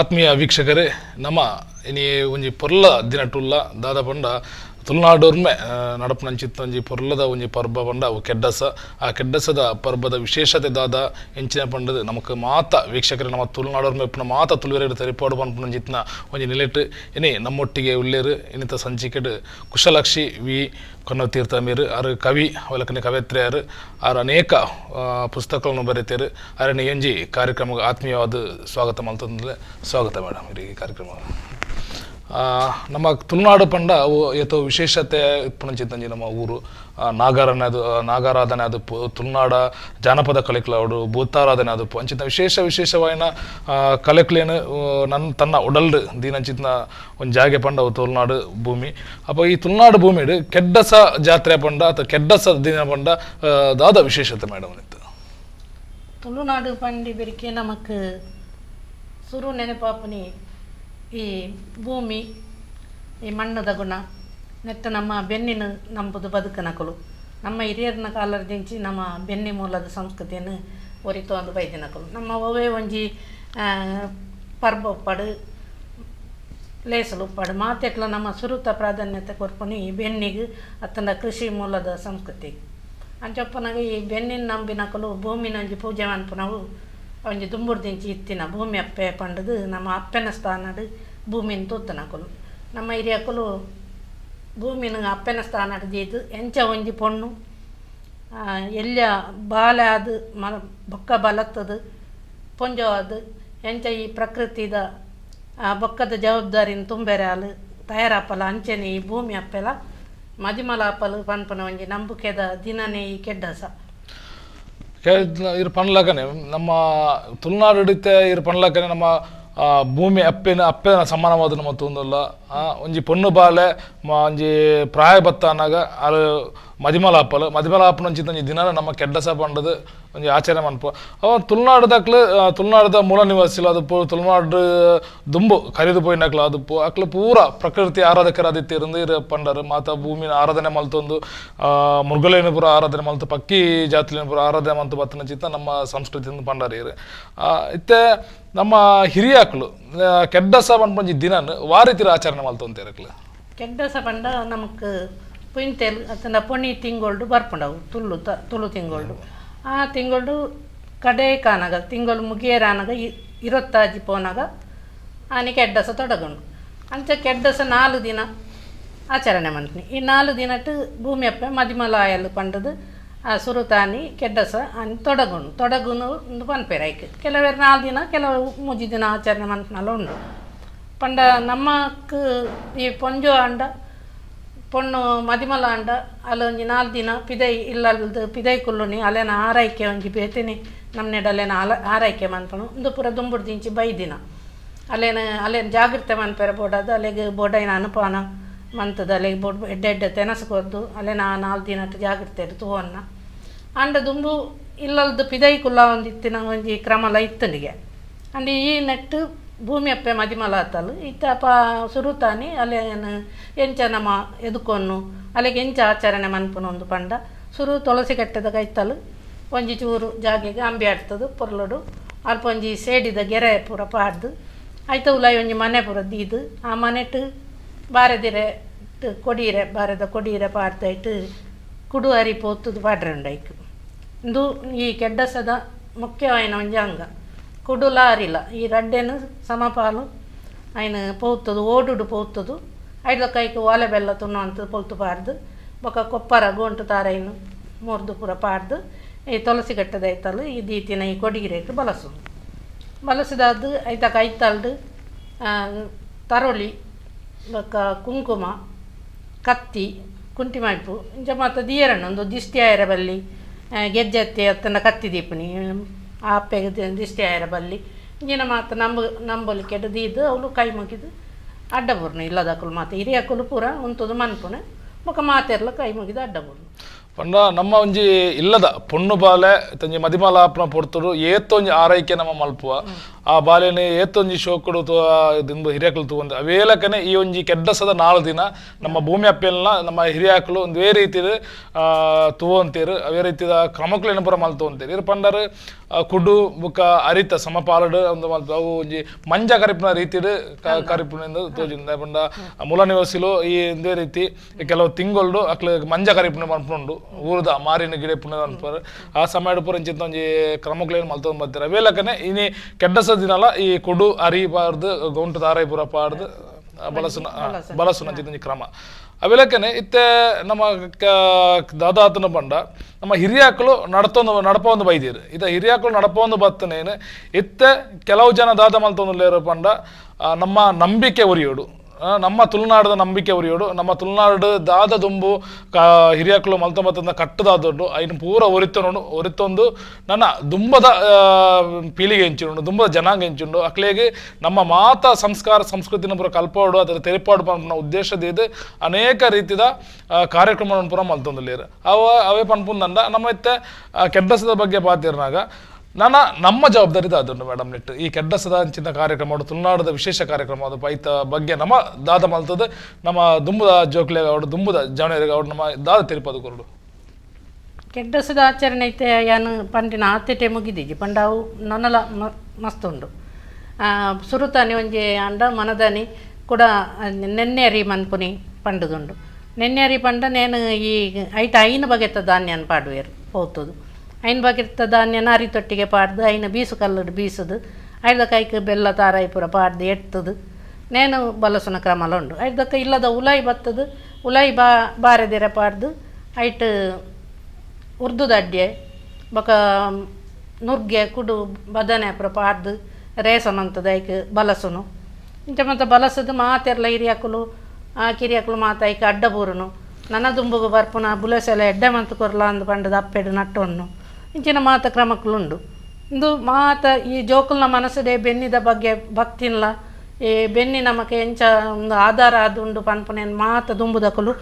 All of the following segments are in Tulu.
ಆತ್ಮೀಯ ವೀಕ್ಷಕರೇ, ನಮ್ಮ ಇನಿ ಒಂಜಿ ಪೊರ್ಲ ದಿನಟುಲ್ಲ ದಾದ ಪಂಡ ತುಳುನಾಡೊರ್ಮೆ ನಡಪುನಂಚಿತ್ತ ಒಂಜಿ ಪೊರ್ಲದ ಒಂಜಿ ಪರ್ಬ ಪಂಡ ಅವು ಕೆಡ್ಡಸ. ಆ ಕೆಡ್ಡಸದ ಪರ್ಬದ ವಿಶೇಷತೆ ದಾದ ಎಂಚಿನ ಪಂಡದು ನಮಕ್ ಮಾತ ವೀಕ್ಷಕರೇ, ನಮ್ಮ ತುಳುನಾಡೊರ್ಮೆ ಇಪ್ಪುನ ಮಾತ ತುಳುವೆರೆಡ್ ತೆರಿಪಾಡು ಪನ್ಪುನಂಚಿತ್ತಿನ ಒಂಜಿ ನಿಲೆಟ್ ಇನಿ ನಮ್ಮೊಟ್ಟಿಗೆ ಉಲ್ಲೆರ್. ಇನ್ನಿತ ಸಂಚಿಕೆಡ್ ಕುಶಲಾಕ್ಷಿ ವಿ ಕನ್ನತೀರ್ಥ ಮೇರು ಆರು ಕವಿ ಅವಲಕ್ಕನೆ ಕವಯತ್ರಿಯಾರು, ಆರು ಅನೇಕ ಪುಸ್ತಕಗಳನ್ನು ಬರೆತೇರು. ಅರಣ್ಯ ಎಂಜಿ ಕಾರ್ಯಕ್ರಮ ಆತ್ಮೀಯವಾದ ಸ್ವಾಗತ ಮಲ್ತಂದ್ರೆ ಸ್ವಾಗತ ಮೇಡಮ್ ಈ ಕಾರ್ಯಕ್ರಮ. ನಮ್ಮ ತುಳುನಾಡು ಪಂಡ ಅವು ಏತೋ ವಿಶೇಷತೆ ಇಪ್ಪುನಂಚಿತ್ತಂಜಿ ನಮ್ಮ ಊರು. ನಾಗಾರಾಧನೆ ಅದು, ನಾಗಾರಾಧನೆ ಅದು, ತುಳುನಾಡ ಜಾನಪದ ಕಲೆಕ್ಲಾವಡು ಭೂತಾರಾಧನೆ ಅದು ಅಂಚಿನ ವಿಶೇಷ ವಿಶೇಷವಾಯಿನ ಕಲೆಕ್ಲೇನು ನನ್ನ ತನ್ನ ಉಡಲ್ಡು ದೀನಂಚಿತ್ನ ಒಂದು ಜಾಗೆ ಪಂಡ ಅವು ತುಳುನಾಡು ಭೂಮಿ. ಅಪ್ಪ ಈ ತುಳುನಾಡು ಭೂಮಿಡು ಕೆಡ್ಡಸ ಜಾತ್ರೆ ಪಂಡ ಅಥವಾ ಕೆಡ್ಡಸ ದಿನ ಪಂಡ ದಾದ ವಿಶೇಷತೆ ಮೇಡಮ್ ಇತ್ತು? ತುಳುನಾಡು ಪಂಡಿ ಬೆರಿಕೆ ನಮಕ್ ಸುರು ನೆನಪಾಪನಿ ಈ ಭೂಮಿ, ಈ ಮಣ್ಣದ ಗುಣ ನೆತ್ತ ನಮ್ಮ ಬೆನ್ನಿನ ನಂಬುದು ಬದುಕನಕಲು. ನಮ್ಮ ಹಿರಿಯರ್ನ ಕಾಲದಿಂಚಿ ನಮ್ಮ ಬೆನ್ನಿ ಮೂಲದ ಸಂಸ್ಕೃತಿಯನ್ನು ಒರಿತು ಒಂದು ಬೈದಿನಕಲು. ನಮ್ಮ ಒವೇ ಒಂಜಿ ಪರ್ಬ ಉಪ್ಪಾಡು ಲೇಸಲು ಉಪ್ಪಾಡು ಮಾತೆಟ್ಲ ನಮ್ಮ ಸುರುತ ಪ್ರಾಧಾನ್ಯತೆ ಕೊರ್ಪುನಿ ಈ ಬೆನ್ನಿಗೆ ಅತ್ತಂಡ ಕೃಷಿ ಮೂಲದ ಸಂಸ್ಕೃತಿ. ಅಂಚಪ್ಪನಾಗ ಈ ಬೆನ್ನಿನ ನಂಬಿನಕಲು ಭೂಮಿನ ಒಂಜಿ ಪೂಜೆ ಮನ್ಪುನವು ಒಂಜಿ ದುಂಬುರ್ದಿಂಚಿ ಇತ್ತಿನ ಭೂಮಿ ಅಪ್ಪೆ ಪಂಡದು ನಮ್ಮ ಅಪ್ಪೆನ ಸ್ಥಾನಡು ಭೂಮಿನ ತೂತನಕಲು. ನಮ್ಮ ಹಿರಿಯಕಲು ಭೂಮಿನ ಅಪ್ಪೆನ ಸ್ಥಾನಡು ದೀದು ಎಂಚ ಒಂಜಿ ಪೊಣ್ಣು ಎಲ್ಲ ಬಾಲೆ ಅದು ಮ ಬೊಕ್ಕ ಬಲತ್ತದು ಪೊಂಜೋದು ಎಂಚ ಈ ಪ್ರಕೃತಿದ ಬೊಕ್ಕದ ಜವಾಬ್ದಾರಿನ ತುಂಬೆರೆ ಅಲು ತಯಾರಾಪಲ ಅಂಚನೆ ಈ ಭೂಮಿ ಅಪ್ಪೆಲ ಮದಿಮಲ ಅಪ್ಪಲು ಪನ್ಪನ ಒಂಜಿ ನಂಬಿಕೆದ ದಿನನೇ ಈ ಕೆಡ್ಡಸ. ಇರು ಪನ್ಲಕನೆ ನಮ್ಮ ತುಳುನಾಡು ಹಿಡಿತೆ ಇರು ಪನ್ಲಕನೆ ನಮ್ಮ ಭೂಮಿ ಅಪ್ಪೆನ ಅಪ್ಪೆನ ಸಮಾನವಾದ ನಮ್ಮ ತೂಂದಲ್ಲ. ಒಂಜಿ ಪೊಣ್ಣು ಬಾಲೆ ಒಂಜಿ ಪ್ರಾಯ ಬತ್ತ ಅನ್ನಾಗ ಅದು ಮದಿಮಲ ಅಪ್ಪಲು ಮದಿಮಲ ಅಪ್ಪನ ಒಂಜಿ ದಿನ ನಮ್ಮ ಕೆಡ್ಡಸ ಪಂಡದು ಒಂಜಿ ಆಚರಣೆ ಮನ್ಪು. ಅವ ತುಳುನಾಡುದಕ್ಲು ತುಳುನಾಡದ ಮೂಲ ನಿವಾಸಿಲು ಅದು ತುಳುನಾಡು ದುಂಬು ಕರಿದು ಪೋಯಿನಕ್ಲು ಅದು ಅಕ್ಲು ಪೂರ ಪ್ರಕೃತಿ ಆರಾಧಕರಾದಿತ್ತಿರಂದು ಇರು ಪಂಡರು. ಮಾತ ಭೂಮಿನ ಆರಾಧನೆ ಮಲ್ತೊಂದು ಮೃಗಲೇನು ಪೂರ ಆರಾಧನೆ ಮಲ್ತು ಪಕ್ಕಿ ಜಾತಿಲೇನು ಪೂರ ಆರಾಧನೆ ಮಲ್ತು ಬತ್ತನ ಚಿತ್ತ ನಮ್ಮ ಸಂಸ್ಕೃತಿಯಿಂದ ಪಂಡರು ಇರು. ಇತ್ತೆ ನಮ್ಮ ಹಿರಿಯಾಕ್ಲು ಕೆಡ್ಡಸ ಪನ್ಪಂಜಿ ದಿನನ್ ವಾರಿತಿರ ಆಚರಣೆ ಮಲ್ತೊಂತಿರಕ್ಲು. ಕೆಡ್ಡಸ ಪಂಡ ನಮಕ್ ಪುಂತೆಲ್ ಅತ್ತಂಡ ಪೊಣಿ ತಿಂಗೊಳ್ಡು ಬರ್ಪುಂಡವು ತುಳು ತುಳು ತಿಂಗೊಳ್ಡು. ಆ ತಿಂಗಳು ಕಡೆ ಕಾನಾಗ ತಿಂಗಳು ಮುಗಿಯರಾನಾಗ ಇರೊತ್ತಾಜಿ ಪೋನಾಗ ಆನೆ ಕೆಡ್ಡಸ ತೊಡಗುಂಡು. ಅಂಚ ಕೆಡ್ಡಸ 4 ದಿನ ಆಚರಣೆ ಮಾಡ್ತೀನಿ. ಈ 4 ದಿನಟ್ಟು ಭೂಮಿ ಅಪ್ಪೆ ಮದಿಮಲಾಯಲು ಪಂಡದು ಆ ಸುರುತಾನಿ ಕೆಡ್ಡಸ ಆನೆ ತೊಡಗುಂಡು ತೊಡಗುನು ಒಂದು ಪನ್ಪೇರು ಐಕ್. ಕೆಲವರು 4 ದಿನ ಕೆಲವರು 3 ದಿನ ಆಚರಣೆ ಮನ್ಪನಲ್ಲ ಉಂಡು. ಪಂಡ ನಮ್ಮಕ್ ಈ ಪೊಂಜೋ ಅಂಡ ಪೊಣ್ಣು ಮದಿಮಲ ಅಂಡ ಅಲ್ಲೊಂಜಿ 4 ದಿನ ಪಿದೈ ಇಲ್ಲಲ್ದು ಪಿದೈ ಕುಲ್ಲುನಿ ಅಲ್ಲೇನ ಆರೈಕೆ ಒಂಜಿ ಬೇತೇನೆ ನಮ್ಮನೆಡ್ ಅಲ್ಲೇನ ಆರೈಕೆ ಮನ್ಪನು ಒಂದು ಪೂರ ದುಂಬುಡ್ದಿಂಚಿ ಬೈದಿನ ಅಲ್ಲೇನ ಅಲ್ಲೇನು ಜಾಗ್ರತೆ ಮನ್ಪೆರ ಬೋಡಾದ ಅಲ್ಲಿಗೆ ಬೋಡೈನ ಅನುಪಾನ ಮಂತದ ಅಲ್ಲಿಗೆ ಬೋಡ್ ಎಡ್ಡೆ ಎಡ್ಡೆ ತೆನಸು ಕೊರ್ದು ಅಲ್ಲೇನ 4 ದಿನ ಜಾಗ್ರತೆ ತೂವನ್ನ ಅಂಡ ದುಂಬು ಇಲ್ಲಲ್ದು ಪಿದೈ ಕುಲ್ಲ ಒಂದಿತ್ತಿನ ಒಂಜಿ ಕ್ರಮಲ ಇತ್ತನಿಗೆ. ಅಂಡ್ ಈ ನೆಟ್ಟು ಭೂಮಿ ಅಪ್ಪೆ ಮದಿಮಲ ಆತಲು ಇತ್ತಪ ಸುರುತಾನಿ ಅಲ್ಲೇನು ಎಂಚ ನಮ್ಮ ಎದುಕೊನ್ನು ಅಲ್ಲಿಗೆ ಎಂಚ ಆಚರಣೆ ಮನ್ಪುನ ಒಂದು ಪಂಡ ಸುರು ತುಳಸಿ ಕಟ್ಟದ ಕೈತಲು ಒಂಜಿ ಚೂರು ಜಾಗೆಗೆ ಅಂಬಿ ಆಡ್ತದು ಪೊರ್ಲುಡು ಅಲ್ಪ ಒಂಜಿ ಸೇಡಿದ ಗೆರೆ ಪೂರ ಪಾಡ್ದು ಐತ ಉಲಾಯಿ ಒಂಜಿ ಮನೆ ಪೂರ ದೀದು ಆ ಮನೆಟ್ ಬಾರೆದಿರೆ ಕೊಡೀರೆ ಬಾರೆದ ಕೊಡೀರೆ ಪಾಡ್ದಾಯ್ತು ಕುಡು ಅರಿ ಪೋತುದು ಪಾಡ್ರೆ ಐಕ್. ಇಂದು ಈ ಕೆಡ್ಡಸದ ಮುಖ್ಯವಾಯಿನ ಒಂಜಿ ಅಂಗ ಕುಡುಲ ಅರಿಲ ಈ ರಡ್ಡೆನು ಸಮಪಾಲು ಐನು ಪೋತದು ಓಡುಡು ಪೋತದು ಐದ ಕೈಗೆ ಓಲೆ ಬೆಲ್ಲ ತುಣ್ಣು ಪೊಲ್ತು ಪಾಡ್ದು ಬೊಕ್ಕ ಕೊಪ್ಪರ ಗೋಂಟು ತಾರೈನು ಮೂರ್ದು ಪೂರ ಪಾಡ್ದು ಈ ತುಳಸಿ ಕಟ್ಟದ ಐತಲು ಈ ದೀತಿನ ಈ ಕೊಡಿಗಿರೇಟ್ ಬಳಸು ಬಳಸಿದಾದ್ದು ಐತ ಕೈತಲ್ಡು ತರೊಳಿ ಬೊಕ್ಕ ಕುಂಕುಮ ಕತ್ತಿ ಕುಂಟಿ ಮೈಪು ಇಂಚ ಮಾತ ದೀಯರಣ್ಣ ಒಂದು ದಿಷ್ಟಿ ಆಯರ ಬಲ್ಲಿ ಗೆಜ್ಜೆತ್ತಿ ಅತ್ತನ ಕತ್ತಿ ದೀಪನಿ ಆ ಅಪ್ಪೆಗೆ ದಿಷ್ಟಿ ಆಯರ ಬಲ್ಲಿ ಇಂಜಿನ ಮಾತ ನಂಬಲಿಕ್ಕೆ ದೀದು ಅವಳು ಕೈ ಮುಗಿದು ಅಡ್ಡಬೂರ್ನು ಇಲ್ಲದಕ್ಕಲು ಮಾತ ಹಿರಿಯಕ್ಕಲು ಪೂರ ಉಂತುದು ಮನ್ಪುನೆ ಬೊಕ್ಕ ಮಾತೆರ್ಲ ಕೈ ಮುಗಿದು ಅಡ್ಡಬೂರ್ನು. ಪಂಡ ನಮ್ಮ ಒಂಜಿ ಇಲ್ಲದ ಪೊಣ್ಣು ಬಾಲೆ ತಂಜಿ ಮದಿಮಲ ಅಪ್ಪನ ಪೊರ್ತುಡು ಏತೊಂಜಿ ಆರೈಕೆ ನಮ್ಮ ಮಲ್ಪುವ. ಆ ಬಾಲೆನೆ ಏತೊಂಜಿ ಶೋಕುಡು ಹಿರಿಯಾಕಲು ತೂವಂದು ಅವೇಲಕನೆ ಈ ಒಂಜಿ ಕೆಡ್ಡಸದ 4 ದಿನ ನಮ್ಮ ಭೂಮಿ ಅಪ್ಪೆಲ್ನ ನಮ್ಮ ಹಿರಿಯಾಕಲು ಒಂದೇ ರೀತಿದ ತೂವಂತೇರು ಅವೇ ರೀತಿದ ಕ್ರಮಕ್ಲೇನ ಪೂರ ಮಲ್ತೊಂತೇರು ಇರು ಪಂಡರು ಕುಡು ಬುಕ್ಕ ಅರಿತ ಸಮಪಾಲಡು ಒಂದು ಅವು ಒಂಜಿ ಮಂಜ ಕರಿಪಿನ ರೀತಿಡ್ ಕರಿಪಿನ ತೋಜಿಂದ ಪಂಡ ಮೂಲ ನಿವಾಸಿಲು ಈ ಒಂದೇ ರೀತಿ ಕೆಲವು ತಿಂಗಳು ಅಕ್ಲು ಮಂಜ ಕರಿಪಿನ ಮನ್ಪುಂಡು ಊರದ ಮಾರಿನ ಗಿಡ ಪುಣ್ಯ ಅನ್ಪಾರು ಆ ಸಮಯ ಪೂರ ಇಂಚಿತ್ತ ಒಂಜಿ ಕ್ರಮಕ್ಲೇನು ಮಲ್ತೊಂದು ಬರ್ತಾರೆ ಅವೇಲಕನೆ ಇನಿ ಕೆಡ್ಡಸ ದಿನಲ ಈ ಕೊಡು ಅರಿ ಬಾರ್ದು ಗೌಂಟು ದಾರೈ ಪೂರ ಪಾಡ್ದು ಬಲಸುನ ಬಲಸುನ ಅಂಚಿತ್ತ ಕ್ರಮ ಅವೆಲಕ್ಕನೆ ಇತ್ತೆ ನಮ್ಮ ದಾದಾತನ ಬಂಡ ನಮ್ಮ ಹಿರಿಯಾಕಲು ನಡ್ತೊಂದು ನಡಪೊಂದು ಬೈದೀರು ಇತ್ತ ಹಿರಿಯಾಕಲು ನಡಪೊಂದು ಬತ್ತನೇನು ಇತ್ತೆ ಕೆಲವು ಜನ ದಾದ ಮಲ್ತೊಂದು ಪಂಡ ನಮ್ಮ ನಂಬಿಕೆ ಒರಿಯೋಡು ನಮ್ಮ ತುಳುನಾಡದ ನಂಬಿಕೆ ಒರಿಯೋಡು ನಮ್ಮ ತುಳುನಾಡು ದಾದ ದುಂಬು ಹಿರಿಯಾಕಲು ಮಲ್ತೊಂಬತ್ತಂದ ಕಟ್ಟದಾದೊಡ್ಡು ಐನು ಪೂರ ಒರಿತೊಂಡು ಒರಿತೊಂದು ನನ್ನ ದುಂಬದ ಪೀಳಿಗೆ ಎಂಚುಂಡು ದುಂಬದ ಜನಾಂಗ ಎಂಚುಂಡು ಅಕ್ಲೇಗೆ ನಮ್ಮ ಮಾತ ಸಂಸ್ಕಾರ ಸಂಸ್ಕೃತಿನ ಪೂರ ಕಲ್ಪೋಡು ಅದರ ತೆರಿಪಾಡು ಪನ್ಪುನ ಉದ್ದೇಶದ ಇದು ಅನೇಕ ರೀತಿದ ಕಾರ್ಯಕ್ರಮವನ್ನು ಪೂರ ಮಲ್ತೊಂದುಲ್ಲೇರು ಅವ ಅವೇ ಪನ್ಪುಂದಂಡ ನಮ್ಮ ಇತ್ತೆ ಕೆಡ್ಡಸದ ಬಗ್ಗೆ ಪಾತಿರ್ನಾಗ ನನ್ನ ನಮ್ಮ ಜವಾಬ್ದಾರಿ ದಾದುಂಡು ಮೇಡಮ್ ನೆಟ್ಟು ಈ ಕೆಡ್ಡಸದ ಅಂಚಿನ ಕಾರ್ಯಕ್ರಮ ತುಳುನಾಡದ ವಿಶೇಷ ಕಾರ್ಯಕ್ರಮ ಅದು ಪೈತ ಬಗ್ಗೆ ನಮ್ಮ ದಾದ ಮಲ್ತದ ನಮ್ಮ ದುಂಬುದ ಜೋಕ್ಲೆಗ ಅವಡು ದುಂಬುದ ಜವನಿಯರಿಗೆ ಅವಡು ನಮ್ಮ ದಾದ ತಿರುಪದು ಕೊರಡು ಕೆಡ್ಡಸದ ಆಚರಣೆ ಐತೆ ಯಾನು ಪಂಡಿನ ಆತೆಟೆ ಮುಗಿದಿಜ್ಜಿ ಪಂಡ ಅವು ನನಲ ಮಸ್ತುಂಡು ಸುರುತಾನಿ ಒಂಜಿ ಅಂಡ ಮನದಾನಿ ಕೂಡ ನೆನ್ನೆರಿ ಮನ್ಪುನಿ ಪಂಡದುಂಡು ನೆನ್ನೆರಿ ಪಂಡ ನೇನು ಈ ಐಟ ಐನು ಬಗೆತ ಧಾನ್ಯನ ಪಾಡುವೇರು ಪೋತದು ಐನ್ ಬಗೆತ ಧಾನ್ಯನ ಅರಿ ತೊಟ್ಟಿಗೆ ಪಾಡ್ದು ಐನ ಬೀಸು ಕಲ್ಲುಡು ಬೀಸುದು ಐದ ಕೈಕ್ ಬೆಲ್ಲ ತಾರಾಯಿ ಪೂರ ಪಾಡ್ದು ಎತ್ತದು ನೇನು ಬಲಸುನ ಕ್ರಮಲ ಉಂಡು ಐದಕ್ಕೆ ಇಲ್ಲದ ಉಲಾಯಿ ಬತ್ತದು ಉಲಾಯಿ ಬಾರೆದಿರ ಪಾಡ್ದು ಐಟ್ ಉರ್ದುದ ಅಡ್ಡೆ ಬೊಕ ನುರ್ಗೆ ಕುಡು ಬದನೆ ಪೂರ ಪಾಡ್ದು ರೇಸನ್ ಅಂತದ ಐಕ್ ಬಲಸುನು ಇಂಚ ಮತ್ತು ಬಲಸದು ಮಾತೆರ್ಲ ಹಿರಿಯಾಕುಲು ಕಿರಿಯಾಕುಲು ಮಾತ ಐಕ್ ಅಡ್ಡ ಬೂರುನು ನನ್ನ ದುಂಬುಗು ಬರ್ಪುನ ಬುಲೆಸೆಲ್ಲ ಎಡ್ಡೆ ಮಂತು ಕೊರ್ಲ ಅಂದು ಪಂಡದ ಅಪ್ಪೆಡು ನಟ್ಟೊಣ್ಣು ಇಂಚಿನ ಮಾತ ಕ್ರಮಕ್ಕುಲುಂಡು ಇಂದು ಮಾತ ಈ ಜೋಕುಲ್ನ ಮನಸ್ಸುಡೆ ಬೆನ್ನಿದ ಬಗ್ಗೆ ಭಕ್ತಿನ್ಲ ಈ ಬೆನ್ನಿ ನಮಕ್ ಎಂಚ ಒಂದು ಆಧಾರ ಆದುಂಡು ಪನ್ಪುನೇನು ಮಾತ ದುಂಬುದಕುಲು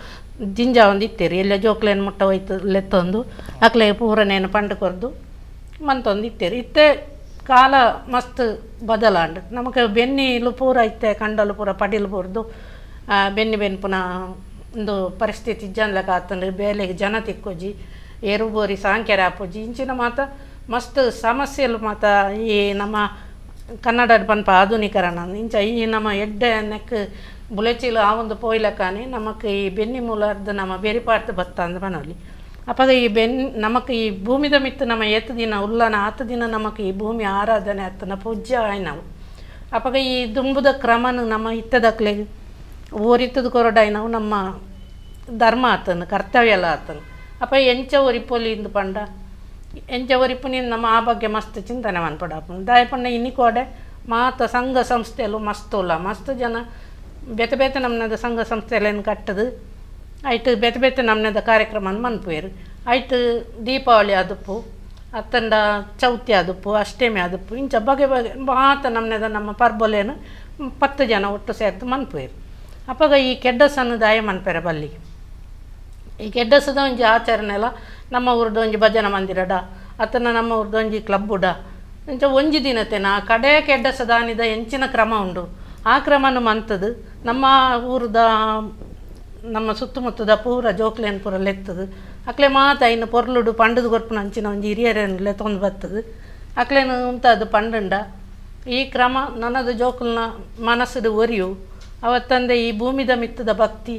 ಜಿಂಜ ಒಂದು ಇತ್ತೀರಿ ಎಲ್ಲ ಜೋಕ್ಲೇನು ಮುಟ್ಟ ಹೋಯ್ತು ಲೆತ್ತೊಂದು ಅಕ್ಲೆ ಪೂರನೇನು ಪಂಡು ಕೊರ್ದು ಮಂತೊಂದು ಇತ್ತೀರಿ ಇತ್ತೆ ಕಾಲ ಮಸ್ತ್ ಬದಲಾಂಡು ನಮಕ್ ಬೆನ್ನಿಲು ಪೂರ ಇತ್ತೆ ಕಂಡಲು ಪೂರ ಪಡಿಲು ಪೂರ್ದು ಬೆನ್ನಿ ಬೆನ್ಪುನ ಒಂದು ಪರಿಸ್ಥಿತಿ ಜನಲಕ ಆತಂದ್ರೆ ಬೇಲೆಗೆ ಜನ ತಿಕ್ಕೋಜಿ ಏರು ಬೋರಿ ಸಾಂಕ್ಯರ ಆಪೋಜಿ ಇಂಚಿನ ಮಾತ ಮಸ್ತ್ ಸಮಸ್ಯೆಲು ಮಾತ ಈ ನಮ್ಮ ಕನ್ನಡ ಪನ್ಪ ಆಧುನೀಕರಣ ಇಂಚ ಈ ನಮ್ಮ ಎಡ್ಡೆ ನೆಕ್ ಬುಲೆಚಿಲು ಆ ಒಂದು ಪೋಯ್ಲಕ್ಕಾನೆ ನಮಕ್ ಈ ಬೆನ್ನಿ ಮೂಲರ್ದು ನಮ್ಮ ಬೆರಿಪಾರ್ತು ಬತ್ತ ಅಂದ್ ಪನೊಲಿ ಅಪಗ ಈ ನಮಕ್ ಈ ಭೂಮಿದ ಮಿತ್ತು ನಮ್ಮ ಏತ್ ದಿನ ಉಲ್ಲನ ಆತ ದಿನ ನಮಕ್ ಈ ಭೂಮಿ ಆರಾಧನೆ ಆತನ ಪೂಜ್ಯ ಆಯ್ನವು ಅಪಗ ಈ ದುಂಬುದ ಕ್ರಮನು ನಮ್ಮ ಇತ್ತದಕ್ಲೆಗ್ ಓರಿತ್ತದ ಕೊರಡಾಯ್ನವು ನಮ್ಮ ಧರ್ಮ ಆತನು ಕರ್ತವ್ಯ ಎಲ್ಲ ಆತನು ಅಪ್ಪ ಎಂಚ ಒರಿಪೊಲಿ ಇಂದು ಪಂಡ ಎಂಚ ಒರಿಪುನಿ ನಮ್ಮ ಆ ಬಗ್ಗೆ ಮಸ್ತ್ ಚಿಂತನೆ ಮನ್ಪಡಾಪುಂಡು ದಾಯ ಪಂಡ ಇನ್ನಿ ಕೋಡೆ ಮಾತ ಸಂಘ ಸಂಸ್ಥೆಲು ಮಸ್ತ್ ಉಲ್ಲ ಮಸ್ತ್ ಜನ ಬೇತೆ ಬೇತೆ ನಮ್ಮನದ ಸಂಘ ಸಂಸ್ಥೆಲೇನು ಕಟ್ಟದು ಐಟ್ ಬೇತೆ ಬೇತೆ ನಮ್ಮನದ ಕಾರ್ಯಕ್ರಮ ಮನ್ಪುವೇರು ಐಟ್ ದೀಪಾವಳಿ ಆದುಪ್ಪು ಅತ್ತಂಡ ಚೌತಿ ಆದುಪ್ಪು ಅಷ್ಟಮಿ ಆದುಪ್ಪು ಇಂಚ ಬಗೆ ಬಗೆ ಮಾತ ನಮ್ಮನದ ನಮ್ಮ ಪರ್ಬೊಲೇನು 10 ಜನ ಒಟ್ಟು ಸೇರ್ದು ಮನ್ಪುವೇರು ಅಪಗ ಈ ಕೆಡ್ಡಸನ್ನು ದಾಯ ಮನ್ಪೆರ ಬಲ್ಲಿ ಈ ಕೆಡ್ಡಸದ ಒಂಜಿ ಆಚರಣೆ ಎಲ್ಲ ನಮ್ಮ ಊರ್ದು ಒಂಜಿ ಭಜನಾ ಮಂದಿರಡ ಅತನ ನಮ್ಮ ಊರ್ದು ಒಂಜಿ ಕ್ಲಬ್ಬುಡ ಇಂಚ ಒಂಜಿ ದಿನತೆನ ಕಡೆ ಕೆಡ್ಡಸದಾನಿದ ಎಂಚಿನ ಕ್ರಮ ಉಂಡು ಆ ಕ್ರಮನು ಮಂತದು ನಮ್ಮ ಊರ್ದ ನಮ್ಮ ಸುತ್ತಮುತ್ತದ ಪೂರ ಜೋಕ್ಲೇನು ಪೂರ ಲೆತ್ತದು ಅಕ್ಲೆ ಮಾತ ಐನು ಪೊರ್ಲುಡು ಪಂಡದು ಕೊರ್ಪುನ ಅಂಚಿನ ಒಂಜಿ ಹಿರಿಯರೇನು ಲೆತ್ತೊಂದು ಬತ್ತದು ಅಕ್ಲೇನು ಉಂತದು ಪಂಡುಂಡ ಈ ಕ್ರಮ ನನ್ನದು ಜೋಕುಲ್ನ ಮನಸ್ಸುಡು ಒರಿಯು ಅವತ್ತಂದೆ ಈ ಭೂಮಿದ ಮಿತ್ತದ ಭಕ್ತಿ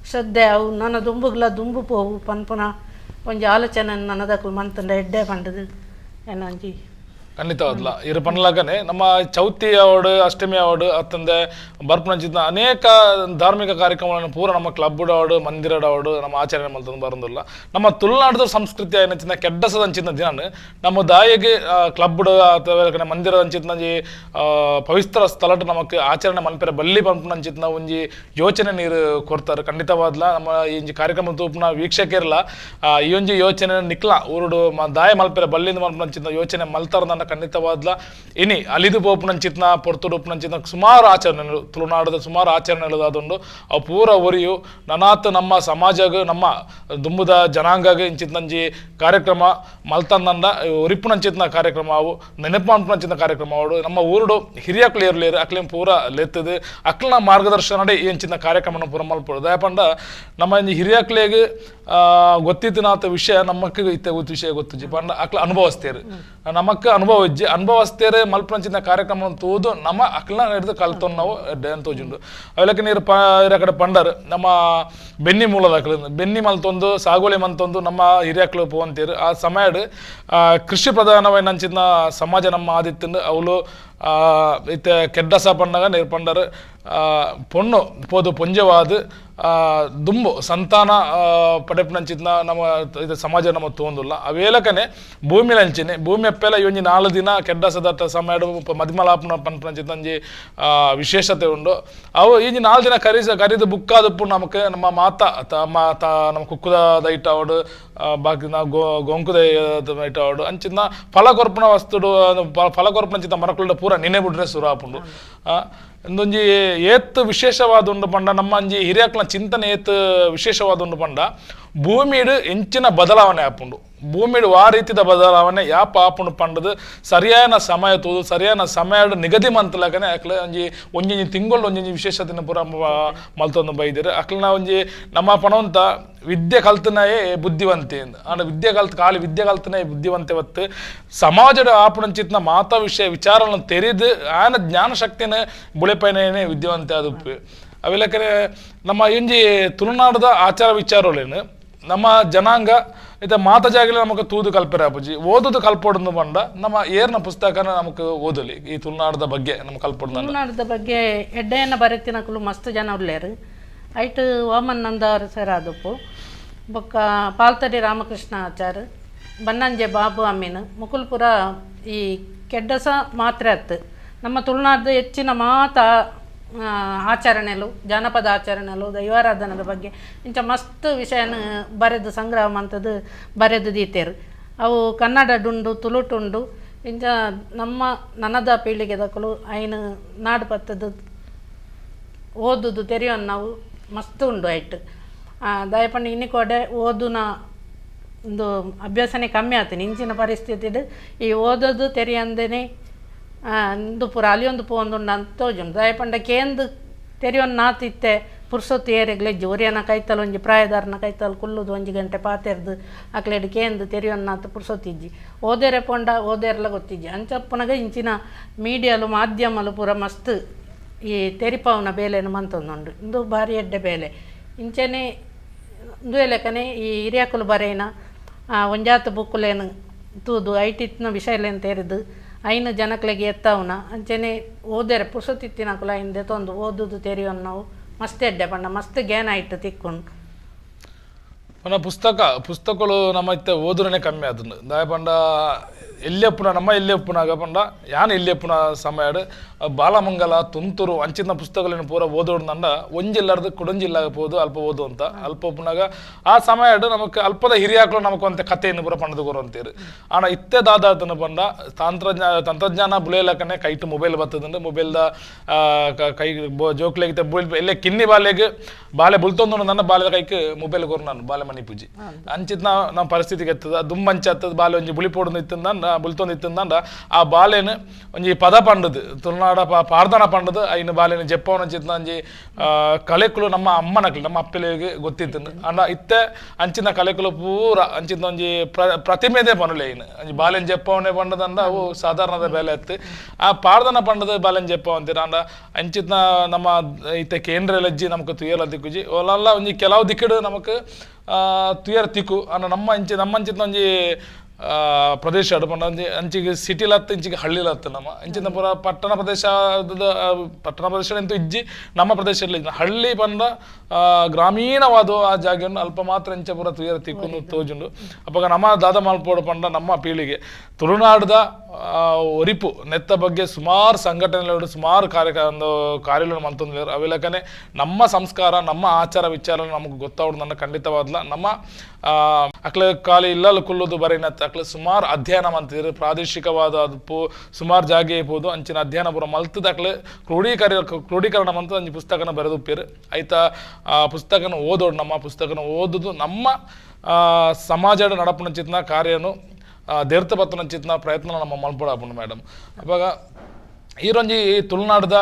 ಶ್ರದ್ಧೆ ಅವು ನನ್ನ ದುಂಬುಗ್ಲ ದುಂಬು ಪೋವು ಪನ್ಪುನ ಒಂಜಿ ಆಲೋಚನೆ ನನ್ನದಕ್ಲು ಮಂತಂಡ ಎಡ್ಡೆ ಪಂಡದು ಏನೊಂಜಿ ಖಂಡಿತವಾದ್ಲ ಇರು ಪನ್ಲಾಗನೆ ನಮ್ಮ ಚೌತಿ ಅವಾರ್ಡ್ ಅಷ್ಟಮಿ ಅವಾರ್ಡ್ ಅತ್ತಂದೆ ಬರ್ಪುನಂಚಿನ ಅನೇಕ ಧಾರ್ಮಿಕ ಕಾರ್ಯಕ್ರಮಗಳನ್ನು ಪೂರ ನಮ್ಮ ಕ್ಲಬ್ ಅವಾರ್ಡ್ ಮಂದಿರ ಅವಾರ್ಡ್ ನಮ್ಮ ಆಚರಣೆ ಮಲ್ತೊಂದು ಬರೋದಿಲ್ಲ. ನಮ್ಮ ತುಳುನಾಡದ ಸಂಸ್ಕೃತಿ ಏನಂಚಿನ ಕೆಡ್ಡಸದ ಅಂಚಿನ ದಿನ ನಮ್ಮ ದಾಯಿಗೆ ಕ್ಲಬ್ ಅಥವಾ ಮಂದಿರದ ಅಂಚಿನ ಪವಿತ್ರ ಸ್ಥಳಟ್ ನಮಕ್ ಆಚರಣೆ ಮನ್ಪೆರೆ ಬಲ್ಲಿ ಪನ್ಪುನಂಚಿನ ಒಂಜಿ ಯೋಚನೆ ನೀರು ಕೊಡ್ತಾರೆ. ಖಂಡಿತವಾದ್ಲ ನಮ್ಮ ಈ ಒಂಜಿ ಕಾರ್ಯಕ್ರಮ ತೂಪುನ ವೀಕ್ಷಕರ್ಲ ಈ ಒಂಜಿ ಯೋಚನೆ ನಿಕ್ಲ ಊರುಡು ದಾಯ ಮಲ್ಪೆರೆ ಬಲ್ಲಿಂದ ಮನ್ಪುನಂಚಿನ ಯೋಚನೆ ಮಲ್ತಾರ ನನ್ನ ಖಂಡಿತವಾದ್ಲ ಇನಿ ಅಲಿದು ಪೋಪುನಂಚಿತ್ನ ಪೊರ್ತುಡುಪುನಂಚಿತ್ನ ಸುಮಾರು ಆಚರಣೆಗಳು ತುಳುನಾಡದ ಸುಮಾರು ಆಚರಣೆಗಳು ಅದೊಂದು ಅವು ಪೂರ ಒರಿಯು ನನಾತ್ ನಮ್ಮ ಸಮಾಜಗ ನಮ್ಮ ದುಂಬುದ ಜನಾಂಗಗ ಇಂಚಿತ್ನಂಜಿ ಕಾರ್ಯಕ್ರಮ ಮಲ್ತಂದಂಡ ಒರಿಪುನಂಚಿತ್ನ ಕಾರ್ಯಕ್ರಮ ಅವು ನೆನಪು ಕಾರ್ಯಕ್ರಮ ಅವಡು ನಮ್ಮ ಊರುಡು ಹಿರಿಯಕ್ಲು ಇರಲಿರು ಅಕ್ಲೇನು ಪೂರ ಲೆತ್ತದು ಅಕ್ಲನ ಮಾರ್ಗದರ್ಶನ ಎಂಚಿನ ಕಾರ್ಯಕ್ರಮನ ಪೂರ ಮಲ್ಪಡು ದಯಪಂಡ ನಮ್ಮ ಹಿರಿಯಕ್ಲಿಗೆ ಗೊತ್ತಿತ್ತಿನಾತ ವಿಷಯ ನಮ್ಮಕ್ಕ ಇತ್ತೆ ಗೊತ್ತು ವಿಷಯ ಗೊತ್ತುಜಿ ಪಂಡ ಅಕ್ಲ ಅನುಭವಿಸ್ತೇರು ನಮಕ್ಕ ಅನುಭವ ಇಜ್ಜಿ ಅನುಭವಿಸ್ತೇರೆ ಮಲ್ಪನಂಚಿನ ಕಾರ್ಯಕ್ರಮ ತೂದು ನಮ್ಮ ಅಕ್ಲನ ಹಿಡಿದು ಕಲ್ತೊಂದು ನಾವು ಡ್ಯಾನ್ ತೋಜುಂಡು ಅವೆಲ್ಲಕ್ಕೆ ನೀರು ಪ ಕಡೆ ಪಂಡರ್ ನಮ್ಮ ಬೆನ್ನಿ ಮೂಲದ ಅಕ್ಲು ಬೆನ್ನಿ ಮಲ್ತೊಂದು ಸಾಗುವಳಿ ಮಲ್ತೊಂದು ನಮ್ಮ ಹಿರಿಯಕ್ಲು ಪೋಂತೀರು ಆ ಸಮಯಡ್ ಕೃಷಿ ಪ್ರಧಾನವೈನಂಚಿನ ಸಮಾಜ ನಮ್ಮ ಆದಿತ್ತಂದು ಅವಳು ಇತ್ತೆ ಕೆಡ್ಡಸ ಪಂಡಗ ನೀರು ಪಂಡರ್ ಪೊಣ್ಣು ಪೋದು ಪೊಂಜವಾದ ದುಂಬು ಸಂತಾನ ಪಡೆಪುನಂಚಿತ್ನ ನಮ್ಮ ಇದು ಸಮಾಜ ನಮ್ಮ ತೋಂದುಲ್ಲ ಅವೇಲಕನೆ ಭೂಮಿ ಲಂಚಿನಿ ಭೂಮಿ ಅಪ್ಪೆಲ್ಲ ಒಂಜಿ 4 ದಿನ ಕೆಡ್ಡಸದಟ್ಟ ಸಮಯ ಮದಿಮಲಾಪನ ಪನ್ಪುನಂಚಿತ್ತಂಜಿ ವಿಶೇಷತೆ ಉಂಡು ಅವು ಇಂಜಿ 4 ದಿನ ಕರಿದು ಬುಕ್ಕಾದಪ್ಪು ನಮಕ್ ನಮ್ಮ ಮಾತ ನಮ್ಮ ಕುಕ್ಕುದ ದೈಟ್ ಅವಡು ಬಾಕಿ ನಾವು ಗೊಂಕುದ ಐಟ ಅವಡು ಅಂಚಿನ ಫಲ ಕೊರ್ಪುನ ವಸ್ತುಡು ಫಲ ಕೊರ್ಪುನಂಚಿನ ಮರಕುಲ್ಡ ಪೂರ ನಿನೆ ಬಿಡ್ರೆ ಸುರು ಆಪುಂಡು ಇಂದೊಂಜಿ ಏತ್ ವಿಶೇಷವಾದ ಉಂಡು ಪಂಡ ನಮ್ಮ ಅಂಜಿ ಹಿರಿಯಕ್ಲ ಚಿಂತನೆ ಏತ್ ವಿಶೇಷವಾದ ಉಂಡು ಪಂಡ ಭೂಮಿಡು ಎಂಚಿನ ಬದಲಾವಣೆ ಆಪುಂಡು ಭೂಮಿಡು ಆ ರೀತಿದ ಬದಲಾವಣೆ ಯಾಪ ಆಪುಂಡು ಪಂಡದು ಸರಿಯಾದ ಸಮಯ ತೂದು ಸರಿಯಾದ ಸಮಯ ನಿಗದಿ ಮಂತಲಕನೆ ಅಕ್ಲ ಒಂಜಿ ಒಂಜೊಂಜಿ ತಿಂಗಳು ಒಂಜೊಂಜಿ ವಿಶೇಷತೆನ ಪೂರ ಮಲ್ತೊಂದು ಬೈದಿರು ಅಕ್ಲನ ಒಂಜಿ ನಮ್ಮ ಪಣವಂತ ವಿದ್ಯೆ ಕಲ್ತನಯೇ ಬುದ್ಧಿವಂತೆ ಆಂಡ ವಿದ್ಯೆ ಕಲ್ತ್ ಖಾಲಿ ವಿದ್ಯೆ ಕಲ್ತನೇ ಬುದ್ಧಿವಂತೆ ಹೊತ್ತು ಸಮಾಜದ ಆಪುಣಂಚಿತ್ನ ಮಾತಾ ವಿಷಯ ವಿಚಾರವನ್ನು ತೆರೆದು ಆನ ಜ್ಞಾನಶಕ್ತಿನ ಬುಳೆಪೈನೇ ವಿದ್ಯಾವಂತೆ ಅದು ಅವೆಲ್ಲಕರೆ ನಮ್ಮ ಇಂಜಿ ತುಳುನಾಡದ ಆಚಾರ ವಿಚಾರಗಳೇನು ನಮ್ಮ ಜನಾಂಗ ಇತ್ತ ಮಾತ ಜಾಗಲಿ ನಮಗೆ ತೂದು ಕಲ್ಪೆರೆ ಅಪ್ಪುಜಿ ಓದುದು ಕಲ್ಪೊಡಂದು ಪಂಡ ನಮ್ಮ ಏರ್ನ ಪುಸ್ತಕನ ನಮಕ್ ಓದಲಿ ಈ ತುಳುನಾಡದ ಬಗ್ಗೆ ನಮ್ಮ ಕಲ್ಪೊಡು ತುಳುನಾಡದ ಬಗ್ಗೆ ಎಡ್ಡೆಯನ್ನ ಬರೆತಿನಕುಲು ಮಸ್ತ್ ಜನ ಉಲ್ಲೇರು ಐಟ್ ವಾಮನ್ ನಂದವರ ಸರ್ ಆದಪ್ಪು ಬೊಕ್ಕ ಪಾಲ್ತಡಿ ರಾಮಕೃಷ್ಣ ಆಚಾರ್ ಬನ್ನಂಜೆ ಬಾಬು ಅಮೀನ್ ಮುಕುಲ್ಪುರ ಈ ಕೆಡ್ಡಸ ಮಾತ್ರ ಅತ್ತು ನಮ್ಮ ತುಳುನಾಡದ ಹೆಚ್ಚಿನ ಮಾತ ಆಚರಣೆಲು ಜಾನಪದ ಆಚರಣೆಲು ದೈವಾರಾಧನದ ಬಗ್ಗೆ ಇಂಚ ಮಸ್ತ್ ವಿಷಯನ ಬರೆದು ಸಂಗ್ರಹ ಮಂತದ್ದು ಬರೆದು ದೀತೇರು ಅವು ಕನ್ನಡಡುಂಡು ತುಳುಟುಂಡು ಇಂಚ ನಮ್ಮ ನನದ ಪೀಳಿಗೆದಕಲು ಐನು ನಾಡು ಪತ್ತದ್ದು ಓದುದು ತೆರೆಯೋನ್ ನಾವು ಮಸ್ತ್ ಉಂಡು ಐಟ್ ದಯಪಂಡ ಇನ್ನಿ ಕೊಡೆ ಓದುನ ಒಂದು ಅಭ್ಯಾಸನೇ ಕಮ್ಮಿ ಆತೀನಿ ಇಂಚಿನ ಪರಿಸ್ಥಿತಿಡು ಈ ಓದೋದು ತೆರೆಯಂದೇನೆ ಇಂದು ಪೂರ ಅಲಿಯೊಂದು ಪೋಂದುಂಡು ಅಂತ ತೋಜುಂಡು ದಯಪಂಡ ಕೇಂದು ತೆರೆಯೊಂದು ನಾತಿತ್ತೆ ಪುರ್ಸೊತ್ತು ಏರೆಗ್ಲೆಜ್ಜಿ ಒರಿಯನ ಕೈತಲ್ ಒಂಜಿ ಪ್ರಾಯದಾರನ ಕೈತಲ್ ಕುಲ್ಲುದು ಒಂಜಿ ಗಂಟೆ ಪಾತೆರ್ದು ಅಕ್ಲೆಡ್ ಕೇಂದು ತೆರೆಯೊಂದು ನಾತು ಪುರ್ಸೊತ್ತಿಜ್ಜಿ ಓದೇರೆ ಪೊಂಡ ಓದೇರ್ಲ ಗೊತ್ತಿಜ್ಜಿ ಅಂಚಪ್ಪನಗ ಇಂಚಿನ ಮೀಡಿಯಾಲು ಮಾಧ್ಯಮಲು ಪೂರ ಮಸ್ತ್ ಈ ತೆರಿಪಾವನ ಬೇಲೆನು ಮಂತೊಂದುಂಡು ಇಂದು ಭಾರಿ ಎಡ್ಡೆ ಬೇಲೆ ಇಂಚೆನೆ ಇಂದು ಲೆಕ್ಕನೆ ಈ ಹಿರಿಯಕುಲು ಬರೇನ ಒಂಜಾತ ಬುಕ್ಕುಲೇನು ತೂದು ಐಟಿತ್ನ ವಿಷಯಲೇನು ತೆರೆದು ಐನು ಜನಕ್ಲೆಗೆ ಎತ್ತವನ ಅಂಚೆನೆ ಓದೇರೆ ಪುರ್ಸೊತ್ತಿತ್ತಿನಕುಲು ಐನ್ ದೆತೊಂದು ಓದುದು ತೆರೆಯೋನ್ ನಾವು ಮಸ್ತ್ ಎಡ್ಡೆ ಪಂಡ ಮಸ್ತ್ ಜ್ಞಾನ ಆಯ್ತು ತಿಕ್ಕೊಂಡು ಪಂಡ ಪುಸ್ತಕಗಳು ನಮ್ಮ ಇತ್ತೆ ಓದುರನೇ ಕಮ್ಮಿ ಆತಂಡು ದಾಯ ಪಂಡ ಎಲ್ಲಿಯಪ್ಪುನ ನಮ್ಮ ಎಲ್ಲಿಯಪ್ಪುನಾಗ ಪಂಡ ಯಾನ್ ಎಲ್ಲಿಯಪ್ಪುನ ಸಮಯಡ್ ಬಾಲಮಂಗಲ ತುಂತುರು ಅಂಚಿನ ಪುಸ್ತಕಗಳನ್ನ ಪೂರ ಓದೋಡ್ನಂಡ ಒಂಜಿಲ್ಲಾರ್ದು ಕುಡೊಂಜಿಲ್ಲಾಗ ಪೋದು ಅಲ್ಪ ಓದು ಅಂತ ಅಲ್ಪ ಉಪ್ಪುನಾಗ ಆ ಸಮಯಡ್ ನಮಕ್ ಅಲ್ಪದ ಹಿರಿಯಾಕ್ಲು ನಮಕ್ ಒಂತೆ ಕಥೆಯನ್ನು ಪೂರ ಪಂಡದು ಕೊರು ಅಂತೀರು ಆಂಡ ಇತ್ತೆ ದಾದಾತನ ಪಂಡ ತಂತ್ರಜ್ಞಾನ ಬುಳೆಯಲಕ್ಕನೆ ಕೈಟು ಮೊಬೈಲ್ ಬತ್ತದಂಡು ಮೊಬೈಲ್ದ ಕೈ ಜೋಕ್ಲೆಗ್ ಎಲ್ಲೆ ಕಿನ್ನಿ ಬಾಲೆಗ್ ಬಾಲೆ ಬುಲ್ತೊಂದು ನನ್ನ ಬಾಲೆದ ಕೈಕ್ ಮೊಬೈಲ್ ಕೊರು ನಾನು ಬಾಲೆ ಮನಿ ಪೂಜಿ ಅಂಚಿತ್ ನಮ್ಮ ಪರಿಸ್ಥಿತಿಗೆ ಎತ್ತದ ದುಂಬಂಚ ಹತ್ತದ ಬಾಲೆ ಒಂಜಿ ಬುಳಿ ಪೋಡೊಂದು ಇತ್ತಂದ ಬುಲ್ತೊಂದು ಇತ್ತಂದ ಆ ಬಾಲೆನ್ ಒಂಜಿ ಪದ ಪಂಡದು ತುಳುನಾಡ ಪಾರ್ದನ ಪಂಡದು ಐನು ಬಾಲೆನ ಜೆಪ್ಪವನ ಚಿತ್ನ ಒಂಜಿ ಕಲೆಕುಲು ನಮ್ಮ ಅಮ್ಮನಕ್ಲು ನಮ್ಮ ಅಪ್ಪಲಿಗೆ ಗೊತ್ತಿತ್ತು ಅಂಡ ಇತ್ತೆ ಅಂಚಿನ ಕಲೆಕುಲು ಪೂರ ಅಂಚಿನ ಒಂಜಿ ಪ್ರತಿಮೆದೇ ಪನುಲೆ ಐನು ಒಂಜಿ ಬಾಲೆನ್ ಜೆಪ್ಪವನೆ ಪಂಡದಂಡ ಅವು ಸಾಧಾರಣದ ಬೇಲೆ ಇತ್ತು ಆ ಪಾರ್ದನ ಪಂಡದ ಬಾಲೆನ್ ಜೆಪ್ಪವ ಅಂತೀರ ಅಂಡ ಅಂಚಿತ್ನ ನಮ್ಮ ಇತ್ತೆ ಕೇಂದ್ರ ಲಜ್ಜಿ ನಮಕ್ ತುಯಲ ದಿಕ್ಕುಜಿ ಓಲಲ್ಲ ಒಂಜಿ ಕೆಲವು ದಿಕ್ಕಡು ನಮಕ್ ತುಯರ್ ತಿಕ್ಕು ಅಂಡ ನಮ್ಮ ಅಂಚಿ ನಮ್ಮ ಅಂಚಿನ ಒಂಜಿ ಪ್ರದೇಶ ಪಂಡ ಒಂಜಿ ಅಂಚಿಗೆ ಸಿಟಿಲತ್ತು ಇಂಚಿಗೆ ಹಳ್ಳಿಲತ್ತು ನಮ್ಮ ಇಂಚಿನ ಪೂರ ಪಟ್ಟಣ ಪ್ರದೇಶ ಪಟ್ಟಣ ಪ್ರದೇಶ ಅಂತೂ ಇಜ್ಜಿ ನಮ್ಮ ಪ್ರದೇಶದಲ್ಲಿ ಹಳ್ಳಿ ಪಂಡ ಗ್ರಾಮೀಣವಾದ ಆ ಜಾಗೆಯನ್ನು ಅಲ್ಪ ಮಾತ್ರ ಇಂಚ ಪೂರ ತುಯರ ತಿಕ್ಕು ತೋಜುಂಡು ಅಪ್ಪಗ ನಮ್ಮ ದಾದ ಮಲ್ಪೋಡು ಪಂಡ ನಮ್ಮ ಪೀಳಿಗೆ ತುಳುನಾಡದ ಒರಿಪು ನೆತ್ತ ಬಗ್ಗೆ ಸುಮಾರು ಸಂಘಟನೆಗಳು ಸುಮಾರು ಒಂದು ಕಾರ್ಯಗಳು ಮಂತಂದ್ರೆ ಅವೆಲ್ಲಕನೆ ನಮ್ಮ ಸಂಸ್ಕಾರ ನಮ್ಮ ಆಚಾರ ವಿಚಾರ ನಮಗೆ ಗೊತ್ತಾವಡ್ದನ್ನ ಖಂಡಿತವಾದ್ಲ ನಮ್ಮ ಅಕ್ಲ ಖಾಲಿ ಇಲ್ಲಲ್ಲಿ ಕುಲ್ಲುದು ಬರೀನತ್ತ ಅಕ್ಲ ಸುಮಾರು ಅಧ್ಯಯನ ಮಂತಿದ್ರು ಪ್ರಾದೇಶಿಕವಾದ ಅದುಪ್ಪು ಸುಮಾರು ಜಾಗೆ ಇರ್ಬೋದು ಅಂಚಿನ ಅಧ್ಯಯನ ಪೂರ ಮಲ್ತದ ಅಕ್ಲ ಕ್ರೋಢೀಕರಣ ಮಂತ ಅಂಚಿ ಪುಸ್ತಕನ ಬರೆದುಪ್ಪೇರು ಆಯ್ತಾ. ಆ ಪುಸ್ತಕನ ಓದೋಡು ನಮ್ಮ ಪುಸ್ತಕನ ಓದುದು ನಮ್ಮ ಸಮಾಜದ ನಡಪುನಂಚಿತ್ನ ಕಾರ್ಯನು ದೇರ್ತ ಬತ್ತನಂಚಿತ್ನ ಪ್ರಯತ್ನ ನಮ್ಮ ಮಲ್ಪಡಾಪುಂಡು ಮೇಡಮ್. ಅವಾಗ ಈರೊಂಜಿ ತುಳುನಾಡದ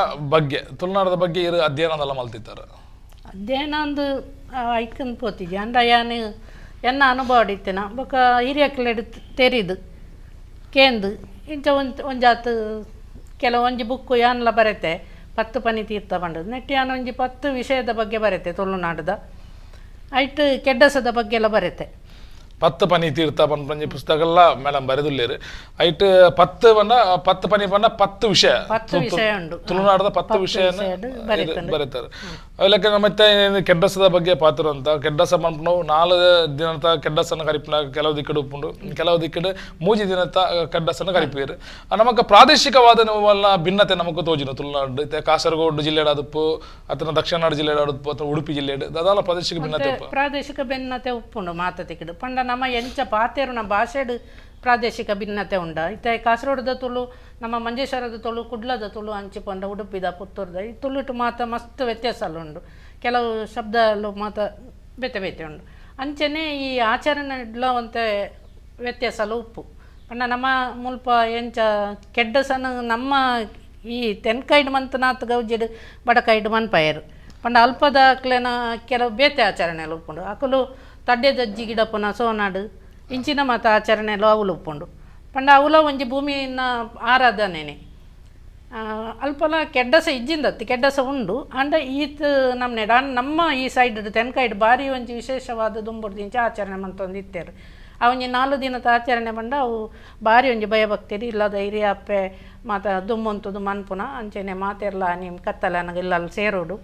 ಬಗ್ಗೆ ಇರು ಅಧ್ಯಯನದೆಲ್ಲ ಮಲ್ತಿತ್ತಾರೆ ಅಧ್ಯಯನ ಅಂದು ಐಕನ್ ಪೋತಿಜಿ ಅಂಡ ಯಾನು ಎನ್ನ ಅನುಭವ ಇತ್ತೇನ ಬೊಕ ಹಿರಿಯಕ್ಲೆಡ್ ತೆರಿದು ಕೇಂದು ಇಂಚ ಒಂಜಿ ಒಂಜಾತ್ ಕೆಲವೊಂಜಿ ಬುಕ್ಕು ಯಾನ್ಲ ಬರೆತೆ 10 ಪನಿ ತೀರ್ಥ ಪಂಡದು ನೆಟ್ಟಿ ಯಾನ್ ಒಂಜಿ 10 ವಿಷಯದ ಬಗ್ಗೆ ಬರೆತೆ ತುಳುನಾಡದ ಐಟ್ ಕೆಡ್ಡಸದ ಬಗ್ಗೆ ಎಲ್ಲ ಬರೆತೆ. 10 ಪನಿ ತೀರ್ಥ ಪಂಜಿ ಪುಸ್ತಕ ಎಲ್ಲ ಮೇಡಮ್ ಬರೆದುಲ್ಲೇರು ಐಟ್ 10 ಪಂಡ 10 ಪನಿ ಪಂಡ 10 ವಿಷಯ 10 ವಿಷಯ ಉಂಡು ತುಳುನಾಡದ 10 ವಿಷಯ ಬರೀತಾರೆ. ಅವೆಲ್ಲಕ್ಕೆ ಮತ್ತೆ ಕೆಡ್ಡಸದ ಬಗ್ಗೆ ಪಾತ್ರ ಅಂತ ಕೆಡ್ಡಸ ಪಂಪನವು 4 ದಿನದ ಕೆಡ್ಡಸನ ಕರಿಪಿನ ಕೆಲವು ದಿಕ್ಕಡು ಉಪ್ಪುಂಡು ಕೆಲವು ದಿಕ್ಕಡು 3 ದಿನದ ಕೆಡ್ಡಸನ ಕರಿಪೇರು. ನಮಕ್ ಪ್ರಾದೇಶಿಕವಾದ ಭಿನ್ನತೆ ನಮಕ್ ತೋಜಿನ ತುಳುನಾಡು ಕಾಸರಗೋಡು ಜಿಲ್ಲೆ ಅದುಪ್ಪು ಅಥವಾ ದಕ್ಷಿಣ ಕನ್ನಡ ಜಿಲ್ಲೆ ಅದುಪ್ಪು ಅಥವಾ ಉಡುಪಿ ಜಿಲ್ಲೆ ಅದೆಲ್ಲ ಪ್ರಾದೇಶಿಕ ಭಿನ್ನತೆ ಪ್ರಾದೇಶಿಕ ಭಿನ್ನತೆ ಉಪ್ಪುಂಡು ಮಾತ ತಿಕ್ಕಡು ಪಂಡ ನಮ್ಮ ಎಂಚ ಪಾತೇರುನ ಭಾಷೆಡು ಪ್ರಾದೇಶಿಕ ಭಿನ್ನತೆ ಉಂಡ. ಇತ್ತೆ ಕಾಸರಗೋಡದ ತುಳು ನಮ್ಮ ಮಂಜೇಶ್ವರದ ತುಳು ಕುಡ್ಲದ ತುಳು ಅಂಚಿ ಪಂಡ ಉಡುಪಿದ ಪುತ್ತೂರ್ದ ಈ ತುಳುಟು ಮಾತ ಮಸ್ತ್ ವ್ಯತ್ಯಾಸ ಉಂಡು ಕೆಲವು ಶಬ್ದಲು ಮಾತ ಬೇತೆ ಬೇತೆ ಉಂಡು. ಅಂಚನೆ ಈ ಆಚರಣೆ ಒಂತೆ ವ್ಯತ್ಯಾಸಲು ಉಪ್ಪು ಪಂಡ ನಮ್ಮ ಮುಲ್ಪ ಎಂಚ ಕೆಡ್ಡಸನ ನಮ್ಮ ಈ ತೆನ್ಕೈಡ್ ಮಂತನಾಥ್ ಗೌಜಿಡ್ ಬಡಕೈಡ್ ಮನ್ಪಾಯರು ಪಂಡ ಅಲ್ಪದ ಅಕ್ಲೆನ ಕೆಲವು ಬೇತೆ ಆಚರಣೆಲ್ಲ ಉಪ್ಪುಂಡು ಅಕಲು ತಡ್ಡೆದಜ್ಜಿ ಗಿಡಪುನ ಸೋನಾಡು ಇಂಚಿನ ಮಾತ ಆಚರಣೆಲ್ಲ ಅವುಲು ಉಪ್ಪುಂಡು ಪಂಡ ಅವುಲ ಒಂಜಿ ಭೂಮಿನ ಆರಾಧನೆನೆ ಅಲ್ಪಲ ಕೆಡ್ಡಸ ಇಜ್ಜಿಂದತ್ತು ಕೆಡ್ಡಸ ಉಂಡು ಅಂಡ ಈತ್ ನಮ್ಮನೆ ನಮ್ಮ ಈ ಸೈಡ್ ತೆನ್ಕೈಡ್ ಭಾರಿ ಒಂಜಿ ವಿಶೇಷವಾದ ದುಂಬುರ್ದು ಇಂಚ ಆಚರಣೆ ಮಂತೊಂದು ಇತ್ತೇರು. ಆ ಒಂಜಿ 4 ದಿನದ ಆಚರಣೆ ಬಂಡ ಅವು ಭಾರಿ ಒಂಜಿ ಭಯಭಕ್ತಿರು ಇಲ್ಲದ ಹಿರಿಯ ಅಪ್ಪೆ ಮಾತ ದುಮ್ಮಂತದ್ದು ಮನ್ಪುನ ಅಂಚೆನೆ ಮಾತೆರ್ಲ ನಿಮ್ಮ ಕತ್ತಲೆ ನನಗೆ ಇಲ್ಲಲ್ಲಿ ಸೇರೋಡು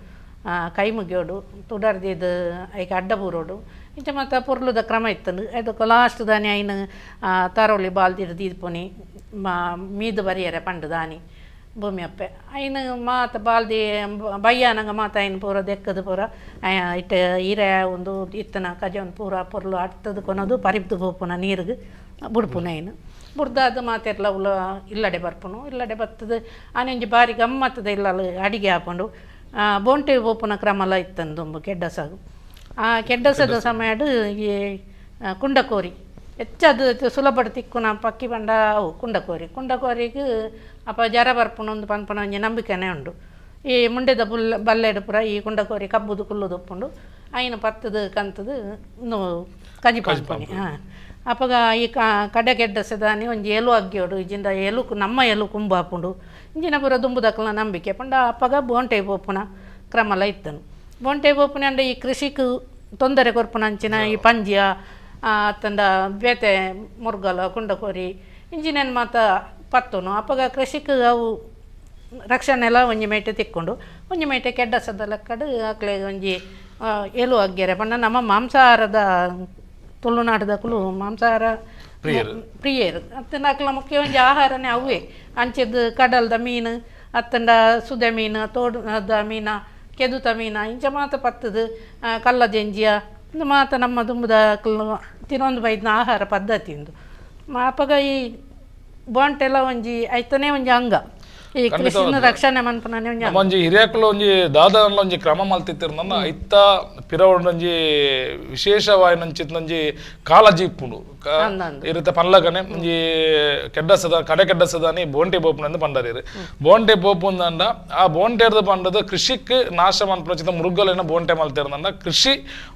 ಕೈ ಮುಗಿಯೋಡು ತುಡರ್ದಿದ್ದು ಐಕೆ ಅಡ್ಡ ಬೂರೋಡು ಇಂಚ ಮತ್ತು ಪೊರ್ಲುದ ಕ್ರಮ ಇತ್ತಂದು ಅದಕ್ಕೆ ಲಾಸ್ಟ್ ದಾನಿ ಐನ ತರೋಲಿ ಬಾಲ್ದಿಡ್ದು ದೀಪುನಿ ಮೀದು ಬರಿಯರೆ ಪಂಡು ದಾನಿ ಭೂಮಿ ಅಪ್ಪೆ ಐನ ಮಾತ ಬಾಲ್ದಿ ಬಯ್ಯಾನಂಗ ಮಾತ ಐನ ಪೂರ ದೆಕ್ಕದು ಪೂರ ಇಟ್ಟು ಈರೆ ಒಂದು ಇತ್ತನ ಕಜವನ್ ಪೂರ ಪೊರ್ಲು ಅಟ್ಟದು ಕೊನೋದು ಪರಿಪ್ದು ಪೋಪುನ ನೀರಿಗೆ ಬುಡ್ಪುನ ಐನು ಬುಡ್ದಾದ ಮಾತೆರ್ಲ ಉಲ ಇಲ್ಲಡೆ ಬರ್ಪುನು ಇಲ್ಲಡೆ ಬತ್ತದು ಆನೆಂಜಿ ಬಾರಿ ಗಮ್ಮತ್ತದ ಇಲ್ಲಲ್ಲಿ ಅಡಿಗೆ ಹಾಕೊಂಡು ಬೋಂಟೆ ಪೋಪುನ ಕ್ರಮಲ ಇತ್ತಂದು ಕೆಡ್ಡಸಾಗು. ಆ ಕೆಡ್ಡಸದ ಸಮಯಡು ಈ ಕುಂಡಕೋರಿ ಹೆಚ್ಚದು ಸುಲಭ ತಿಕ್ಕುನ ಪಕ್ಕಿ ಬಂಡ ಅವು ಕುಂಡಕೋರಿ ಕುಂಡಕೋರಿಗೆ ಅಪ್ಪ ಜರ ಬರ್ಪುನ ಒಂದು ಪನ್ಪುನ ಒಂಜಿ ನಂಬಿಕೆನೇ ಉಂಡು. ಈ ಮುಂಡೆದ ಬುಲ್ಲ ಬಲ್ಲೆಡು ಪೂರ ಈ ಕುಂಡಕೋರಿ ಕಬ್ಬುದು ಕುಲ್ಲುದು ಉಪ್ಪುಂಡು ಐನ ಪತ್ತದು ಕಂತದು ಕಜಿ ಪನ್ಪುನಿ. ಹಾಂ ಅಪ್ಪಗ ಈ ಕಡೆ ಕೆಡ್ಡಸದಾನಿ ಒಂಜಿ ಎಲು ಅಗ್ಗಿಯೋಡು ಇಜಿಂದ ಎಲು ನಮ್ಮ ಎಲು ಕುಂಬ ಹಾಪುಂಡು ಇಂಜಿನ ಪೂರ ದುಂಬುದಕ್ಕಲ ನಂಬಿಕೆ ಪಂಡ ಅಪ್ಪಗ ಬೋಂಟೆ ಪೋಪುನ ಕ್ರಮಲ ಇತ್ತನು. ಬೋಂಟೆ ಪೋಪುನ ಅಂಡ ಈ ಕೃಷಿಕ್ ತೊಂದರೆ ಕೊರ್ಪುನ ಅಂಚಿನ ಈ ಪಂಜಿಯ ಅತ್ತಂಡ ಬೇತೆ ಮುರ್ಗಲ ಕುಂಡಕೋರಿ ಇಂಜಿನೇನು ಮಾತ ಪತ್ತುನು ಅಪ್ಪಗ ಕೃಷಿಕ್ ಅವು ರಕ್ಷಣೆ ಎಲ್ಲ ಒಂಜಿ ಮೇಟೆ ತಿಕ್ಕೊಂಡು ಒಂಜಿ ಮೇಟೆ ಕೆಡ್ಡಸದ ಲೆಕ್ಕಡು ಅಕ್ಲೆ ಒಂಜಿ ಎಲು ಅಗ್ಗೆರೆ ಪಂಡ ನಮ್ಮ ಮಾಂಸಾಹಾರದ ತುಳುನಾಡದಕ್ಕಲು ಮಾಂಸಾಹಾರ ಪ್ರಿಯರು ಅತ್ತಂಡ ಅಕ್ಲ ಮುಖ್ಯ ಒಂಜಿ ಆಹಾರನೇ ಅವೇ ಅಂಚಿದ್ದು ಕಡಲ್ದ ಮೀನು ಅತ್ತಂಡ ಸುದೆ ಮೀನು ತೋಡದ ಮೀನ ಕೆದುತ ಮೀನ ಇಂಚ ಮಾತ ಪತ್ತದು ಕಲ್ಲ ಜಂಜಿಯ ಇಂದು ಮಾತ ನಮ್ಮ ದುಂಬುದ ತಿನ್ನೊಂದು ಬೈದ್ನ ಆಹಾರ ಪದ್ಧತಿ ಇಂದು ಅಪ್ಪಗ ಈ ಬಾಂಟೆಲ್ಲ ಒಂಜಿ ಐತನೇ ಒಂಜಿ ಅಂಗ ಈ ಕೃಷಿನ ರಕ್ಷಣೆ ಮನ್ಪುನನೆ ಒಂಜಿ ಒಂಜಿ ಹಿರಿಯಕ್ಲು ಒಂಜಿ ದಾದನಲ ಒಂಜಿ ಕ್ರಮ ಮಲ್ತಿತ್ತಿರ್ನನ್ನ ಐತ ಪಿರವೊಂಜಿ ವಿಶೇಷವಾಯಿನಂಚಿತ್ತೊಂಜಿ ಕಾಳಜಿ ಇಪ್ಪುಂಡು ಇರುತ್ತೆ ಪನ್ಲಕನೆ ಒಂಜಿ ಕೆಡ್ಡಸದ ಕಡೆ ಕೆಡ್ಡಸದಾನಿ ಬೋಂಟೆ ಬೋಪುನಂದು ಪಂಡರಿರು ಬೋಂಟೆ ಬೋಪುಂದಂಡ ಆ ಬೋಂಟೆರ್ದು ಪಂಡದು ಕೃಷಿಕ್ ನಾಶ ಮನ್ಪುನಂಚಿತ ಮೃಗಲೇನ ಬೋಂಟೆ ಮಲ್ತಿರ್ನಂಡ ಕೃಷಿ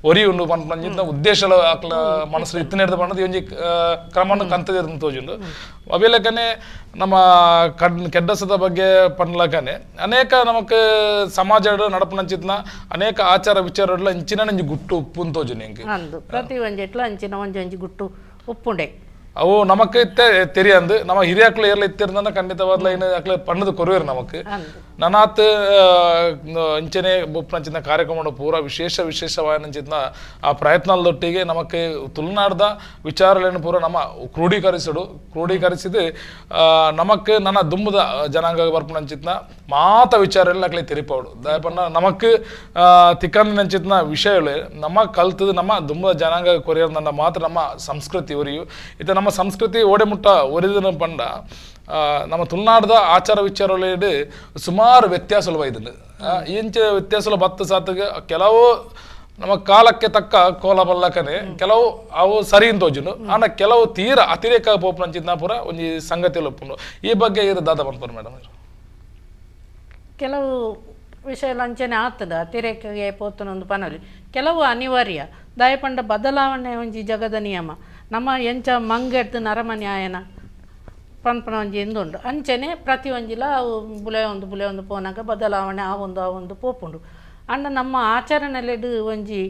ಒರಿ ಉಂಡು ಪನ್ಪುನಂಚಿತ ಉದ್ದೇಶ ಅಕ್ಲ ಮನಸ್ಸು ಇತ್ತನೆರ್ದು ಪಂಡದು ಒಂಜಿ ಕ್ರಮವನ್ನು ಕಂತದಿರ್ದು ತೋಜುಂಡು. ಅವೇಲಕನೆ ನಮ್ಮ ಕೆಡ್ಡಸದ ಬಗ್ಗೆ ಪನ್ಲಕನೆ ಅನೇಕ ನಮಕ್ ಸಮಾಜ ನಡಪುನಂಚಿತ್ನ ಅನೇಕ ಆಚಾರ ವಿಚಾರಗಳ ಇಂಚಿನ ಒಂಜಿ ಗುಟ್ಟು ಉಪ್ಪು ತೋಜುನಿ ಎಂಕ್ ಪ್ರತಿ ಒಂಜೆಟ್ಲ ಅಂಚಿನ ಒಂಜಿ ಒಂಜಿ ಗುಟ್ಟು ಉಪ್ಪುಂಡೆ ಅವು ನಮಕ್ ತೆರಿಯಂದು ನಮ್ಮ ಹಿರಿಯಕ್ಲು ಏರ್ಲ ಇತ್ತಿರ್ನ ಖಂಡಿತವಾದ್ಲ ಏನು ಅಕ್ಲೆ ಪಣ್ಣದು ಕೊರುವೇರು ನಮಕ್ ನನಾತ್ ಇಂಚನೆ ಬೊಪ್ಪನಂಚಿನ ಕಾರ್ಯಕ್ರಮ ಪೂರ ವಿಶೇಷ ವಿಶೇಷವಾಯಿನಂಚಿನ ಆ ಪ್ರಯತ್ನದೊಟ್ಟಿಗೆ ನಮಕ್ ತುಳುನಾಡ್ದ ವಿಚಾರಗಳನ್ನು ಪೂರ ನಮ್ಮ ಕ್ರೋಢೀಕರಿಸಿದ ನಮಕ್ ನನ್ನ ದುಂಬುದ ಜನಾಂಗ ಬರ್ಪುನಂಚಿತ್ನ ಮಾತ ವಿಚಾರ ಅಕ್ಲೆ ತೆರಿಪಾವಡು ದಾಯ ಪಂಡ ನಮಕ್ ತಿಕ್ಕಂದಿನಂಚಿತ್ತಿನ ವಿಷಯಗಳು ನಮ್ಮ ಕಲ್ತದ ನಮ್ಮ ದುಂಬ ಜನಾಂಗ ಕೊರಿಯರ್ ಮಾತ್ರ ನಮ್ಮ ಸಂಸ್ಕೃತಿ ಒರಿಯು ಇತ್ತ ನಮ್ಮ ಸಂಸ್ಕೃತಿ ಓಡೆ ಮುಟ್ಟ ಒರಿದಿನ ಪಂಡ ನಮ್ಮ ತುಳುನಾಡದ ಆಚಾರ ವಿಚಾರಗಳು ಸುಮಾರು ವ್ಯತ್ಯಾಸಗಳು ಬೈದುಂಡು ಇಂಚ ವ್ಯತ್ಯಾಸಗಳು ಬತ್ತು ಸಾತಿಗೆ ಕೆಲವು ನಮ್ಮ ಕಾಲಕ್ಕೆ ತಕ್ಕ ಕೋಲ ಬಲ್ಲಕನೆ ಕೆಲವು ಅವು ಸರಿ ತೋಜುಂಡು ಆಂಡ ಕೆಲವು ತೀರ ಅತಿರೇಕ ಪೋಪುನಂಚಿತ್ತಿನ ಪೂರ ಒಂಜಿ ಸಂಗತಿಲು ಉಪ್ಪುಂಡು. ಈ ಬಗ್ಗೆ ಇರು ದಾದ ಪನ್ಪುರು ಮೇಡಮ್? ಕೆಲವು ವಿಷಯ ಅಂಚನೆ ಆತದ ಅತಿರೇಕಗೆ ಪೋತುನೊಂದು ಪನೊಲಿ ಕೆಲವು ಅನಿವಾರ್ಯ ದಾಯ ಪಂಡ ಬದಲಾವಣೆ ಒಂಜಿ ಜಗದ ನಿಯಮ ನಮ್ಮ ಎಂಚ ಮಂಗೆಡ್ದು ನರಮನೆ ಆಯನ ಪನ್ಪುನ ಒಂಜಿ ಇಂದುಂಡು ಅಂಚನೆ ಪ್ರತಿ ಒಂಜಿಲ ಅವು ಬುಲೆಯೊಂದು ಬುಲೆಯೊಂದು ಪೋನಾಗ ಬದಲಾವಣೆ ಆವೊಂದು ಆವೊಂದು ಪೋಪುಂಡು. ಅಂಡ ನಮ್ಮ ಆಚರಣೆಲೆಡ್ ಒಂಜಿ